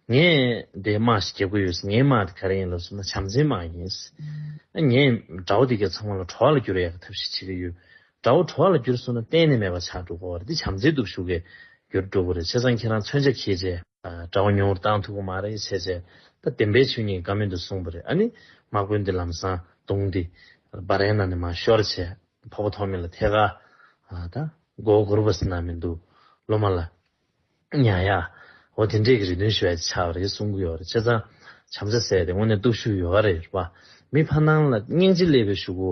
ངས་དེ་དམག་ཞིག་རྒྱག་གི་ཡོད། ངའི་དམག་དེ་ག་རེ་ཡིན་ལབ་སོང་ན་བྱམས་བརྩེའི་དམག་ཡིན། ངས་དགྲ་བོ་དེ་གའི་ཚང་མ་ལ་གྲོགས་ལ་འགྱུར་ཡ་གི་ཐབས་ཤེས་བྱེད་ཀྱི་ཡོད། དགྲ་བོ་གྲོགས་ལ་འགྱུར་སོང་ན་གཏན་ནས་མེད་པ་ཆགས་འགྲོ་གི་ཡོད་རེད། འདི་བྱམས་བརྩེའི་སྟོབས་ཤུགས་ཀྱིས་འགྱུར་འགྲོ་གི་རེད། བྱས་ཙང་ཁྱེད་རང་མཚོན་ཆ་འཁྱེར་བྱས་དགྲ་བོ་ཉུང་རུ་བཏང་ཐུབ་ཀྱི་མ་རེད་བྱས་བྱས། ད་བདེན་པའི་ཆོས་ཉིད་བཀའ་མོལ་དུ་གསུངས་པ་རེད། ཨ་ནི་དམག་དཔོན་དེ་ལམ་སང་གདོང་དེ་སྦ་རའི་ནང་ནས་མར་ཤོར་བྱས། འཕགས་པ་ཐོགས་མེད་ལ་ཐད་ཀར་ཨ་ད་མགོ་སྒུར་བ་ཟེར་ན་མི་འདུག་སློབ་མ་ལ་ཉར་ཡ། འོ་དེ་འདྲས་ཀྱི་རེ་འདུན་ཞུ་ཡ་ཆགས་པ་རེད་གསུང་གི་ཡོད་རེད། བྱས་ཙང་བྱམས་བརྩེ་ཟེར་དེ་དངོས་གནས་སྟོབས་ཤུགས་ཡོད་རེད་པ། མི་ཕར་ནང་ལ་སྙིང་རྗེ་སླེབས་པའི་གཞུག་གུ་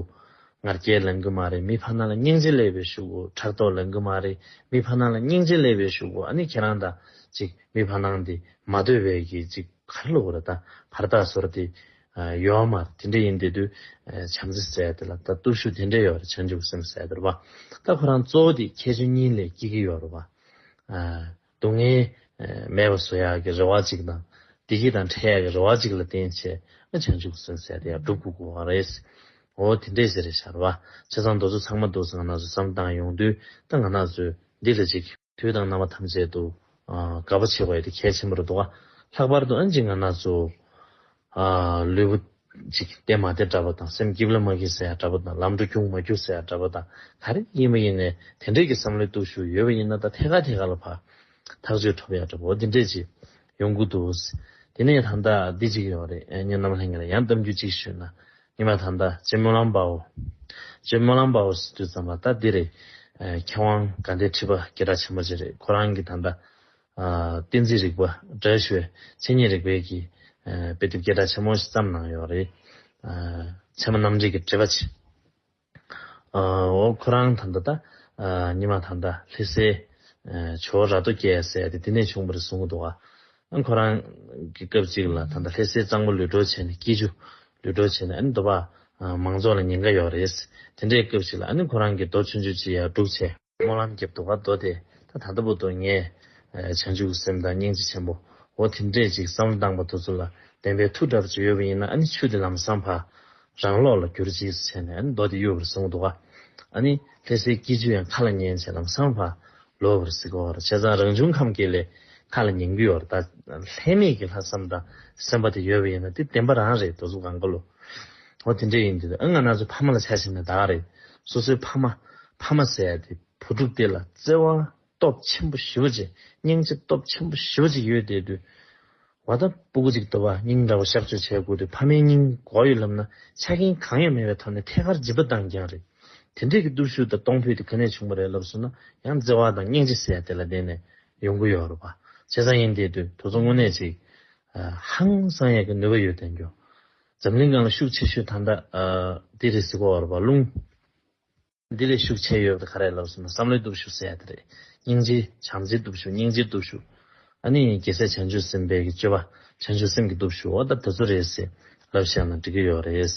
ང་རྒྱལ་ལངས་གི་མ་རེད། མི་ཕར་ནང་ལ་སྙིང་རྗེ་སླེབས་པའི་གཞུག་གུ་ཕྲག་དོག་ལངས་གི་མ་རེད། མི་ཕར་ནང་ལ་སྙིང་རྗེ་སླེབས་པའི་གཞུག་གུ་ཨ་ནི་ཁྱེད་རང་དང་ཅིག་མི་ཕར་ནང་དེ་མ་འདོད་པའི་གི་ཅིག་ག་རེ་ལབ་དགོས་རེད། ད་ཕར་ལྟ་ཚུར་ལྟ་ཡོད་མ་རེད། དེ་འདྲ་ཡིན་དེ་དུས་བྱམས་བརྩེ་ཟེར་ཡ་དེ་ལ་ད་སྟོབས་ཤུགས་དེ་འདྲ་ཡོད་རེད། བྱང་ཆུབ་སེམས་ཟེར་ཡ་དེ་རེད་པ། ད་ཁོ་རང་གཙོ་བོ་དེ་ཁྱད་ཆོས་གཉིས་ལས་སྐྱེ་གི་ཡོད་རེད་པ། སྡུག་བསྔལ་མེད་པ་བཟོ་ཡག་གི་རེ་བ་གཅིག་དང་། བདེ་སྐྱིད་དང་འཕྲད་ཡག་གི་རེ་བ་གཅིག་ལ་བརྟེན་བྱས་ཨ་བྱང་ཆུབ་སེམས་ཟེར་དེ་ཡང་སྒྲུབ་དགོས་དགོས་པ་རེད། འོ་དེ་འདྲས་ཟེར་རེད་ཤག་རེད་པ། བྱས་ཙང་དེ་ཚོ་ཚང་མ་འདུག་སེ་ང་རང་ཚོ་བསམ་བཏང་ཡོང་དུས་ད་ང་རང་ཚོས་འདི་ལ་ཅིག་དུས་དང་རྣམ་པ་ཐམས་ཅད་དུ་ཨ་དགའ་པོ་བྱེད་དགོས་ཡ་དེ་གལ་ཆེན་པོ་རེད་འདུག་ག་ལྷག་པར་དུ་ཨ་ཅིག་ང་རང་ཚོ་ཨ་ལུས་པོ་ཅིག་བརྟན་མ་བརྟན་འདྲ་པོ་དང་སེམས་སྐྱིད་ལ་མ་སྐྱིད་ཟེར་ཡ་འདྲ་པོ་དང་ལམ་འགྲོ་རྒྱུག་མ་རྒྱུག་ཟེར་ཡ་འདྲ་པོ་དང་ག་རེ་ཡིན་པ་ཡིན་ནའི་དེ་འདྲས་ཀྱི་བསམ་བློའི་སྟོབས་ཤུགས་ཡོད་པ་ཡིན་ན་ད་ཐད་ཀར་ཐད་ཀར་ལ་ཕར་ཐག་གཅོད་ཐུབ་ཡ་འདྲ་པོ་འོ་དེ་འདྲས་ཅིག་ཡོང་གི་འདུག་དེ་ནས་ད་ལྟ་འདི་ཅིག་ཡོད་རེད། ཨ་ཉེ་རྣམ་ལྷན་རྒྱས་ལ་ཡང་གཏམ་རྒྱུད་ཅིག་ཞུས་ན། ཉི་མ་ད་ལྟ་རྗེ་སྨོན་ལམ་དཔའ་བོ། རྗེ་སྨོན་ལམ་དཔའ་བོ་ཟེར་དུས་ཙམ་པ་ད་འདི་རེད། ཨ་མཁས་དབང་དགའ་ལྡན་ཁྲི་པ་སྐད་གྲགས་ཆེན་པོ་ཅིག་རེད། ཁོ་རང་གིས་ད་ལྟ་ཨ་བསྟན་འཛིན་རིག་པ་འདྲ་ཞུ་བའི་མཚན་ཉིད་རིག་པའི་གི་ཨ་དཔེ་དེབ་སྐད་གྲགས་ཆེན་མོ་ཞིག་བརྩམས་གནང་ཡོད་རེད། ཨ་ཚད་མ་རྣམ་འགྲེལ་གྱི་འགྲེལ་པ་ཅིག་ཨ་འོ་ཁོ་རང་ད་ལྟ་ད་ཨ་ཉི་མ་ད་ལྟ་ལྷ་སའི་ཨ་ཇོ་བོ་ར་སྟོད་རྒྱལ་ཟེར་ཡ་དེ་དེ་ནས་བྱུང་བ་རེད་གསུང་གི་འདུག་ག་ཨ་ཁོ་རང་གི་སྐབས་གཅིག་ལ་ད་ལྟ་ལྷ་སའི་གཙང་པོ་ལུས་སྒྲོལ་བྱས་ནས་སྐྱིད་ཆུ་ལུས་སྒྲོལ་བྱས་ནས་ཨ་ནི་འདོད་པ་ཨ་མང་ཚོགས་ལ་ཉེན་ཁ་ཡོད་རེད། དེ་འདྲའི་སྐབས་གཅིག་ལ་ཨ་ནི་ཁོ་རང་གིས་རྡོ་ཆུང་ཆུང་ཅིག་ཡར་སྒྲུག་བྱས་སྨོན་ལམ་བརྒྱབ་འདུག་ག་རྡོ་དེ་ད་ད་ལྟ་བར་དུ་ངས་ཨ་བྱང་ཆུབ་ཀྱི་སེམས་དང་སྙིང་རྗེ་ཆེན་པོ་འོ་དེ་འདྲས་ཅིག་བསམ་བློ་བཏང་པ་དེ་ཚོ་ལ་བདེན་པའི་མཐུ་འདྲ་པོ་ཅིག་ཡོད་པ་ཡིན་ན་ཨ་ནི་ཆུ་དེ་ལམ་སང་ཕར་རང་ལོག་ལ་བསྒྱུར་ཅིག་བྱས་ནས་ཨ་ནི་རྡོ་དེ་གཡུག་པར་སོང་འདུག་ག་ཨ་ནི་ལྷ་སའི་སྐྱིད་ཆུ་ཡང་ཁ་ལ་ཉན་བྱས་ལམ་སང་ཕར་ལོག་པར་གཟིགས་ཀྱི་ཡོད་རེད། བྱས་ཙང་རང་བྱུང་ཁམས་ཀྱི་ལས་ཁ་ལ་ཉན་གྱི་ཡོད་རེད། ད་ལྷད་མེད་ཀྱི་ལྷག་བསམ་དང་སེམས་པ་དེ་ཡོད་པ་ཡིན་ན་དེ་བདེན་པ་རང་རེད། དེ་ཚོ་གང་ག་ལོ། འོ་དེ་འདྲས་ཡིན་དུས་ཨ་ང་རང་ཚོ་ཕ་མ་ལ་ཆ་བཞག་ན་ད་རེད། སོ་སོའི་ཕ་མ་ཕ་མ་ཟེར་ཡ་དེ་བུ་ཕྲུག་དེ་ལ་བརྩེ་བ་སྟོབས་ཆེན་པོ་ཞེ་པོ་ཅིག་སྙིང་རྗེ་སྟོབས་ཆེན་པོ་ཞེ་པོ་ཅིག་ཡོད་བསྡད་དུས། འོ་ད་སྤུ་གུ་ཅིག་འདོད་པ་སྙིང་འདྲ་བོ་གཤག་བཅོས་བྱས་དགོས་དུས་ཕ་མའི་སྙིང་གོ་ཡོད་ལབ་ན་ཆ་རྐྱེན་གང་ཡང་མེད་པའི་ཐོག་ནས་ཐད་ཀར་འཇིགས་པ་བཏང་རྐྱང་རེད། དེ་འདྲས་ཀྱི་སྟོབས་ཤུགས་དང་གཏོང་ཕོད་དེ་ག་ནས་བྱུང་བ་རེད་ལབ་སོང་ན་ཡང་བརྩེ་བ་དང་སྙིང་རྗེ་ཟེར་ཡ་དེ་ལ་བརྟེན་ནས་ཡོང་གི་ཡོད་རེད་པ། བྱས་ཙང་ཡིན་བསྡད་དུས་དེ་ཚོ་དངོས་གནས་ཅིག་ཧང་སང་ཡ་གི་ནུས་པ་ཡོད་བསྡད་རྒྱུ། འཛམ་གླིང་སྒང་ལ་ཤུགས་ཆེ་ཤོས་ད་ལྟ་འདི་རེད་ཟེར་གོ་བ་རེད་པ། རླུང་འདི་ལས་ཤུགས་ཆེ་ཡོད་པ་ག་རེ་ལབ་སོང་ན་བསམ་བློའི་སྟོབས་ཤུགས་ཟེར་ཡ་དེ་རེད། སྙིང་རྗེ་བྱམས་བརྩེའི་སྟོབས་ཤུགས་སྙིང་རྗེའི་སྟོབས་ཤུགས། ཨ་ནི་རྒྱལ་སྲས་བྱང་ཆུབ་སེམས་དཔའི་གི་སྤྱོད་པ་བྱང་ཆུབ་སེམས་ཀྱི་སྟོབས་ཤུགས་འོ་ད་དེ་ཚོ་རེད་ཟེར་ལབ་བཞག་ན་འགྲིག་གི་ཡོད་རེད།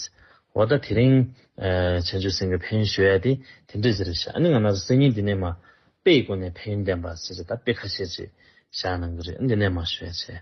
འོ་ད་དེ་རིང་བྱང་ཆུབ་སེམས་ཀྱི་ཕན་ཡོན་ཞུ་ཡ་དེ་དེ་འདྲས་ཟེར་རེད་ཤག་ཨ་ནི་ང་རང་ཚོ་སང་ཉིན་འདི་ནས་མ་དཔེའི་སྒོ་ནས་ཕན་ཡོན་བསྟན་པ་ཟེར་ད་དཔེ་ཁ་ཤས་ཅིག་བཞག་གནང་གི་རེད། འདི་ནས་མ་ཞུ་ཡ་བྱས།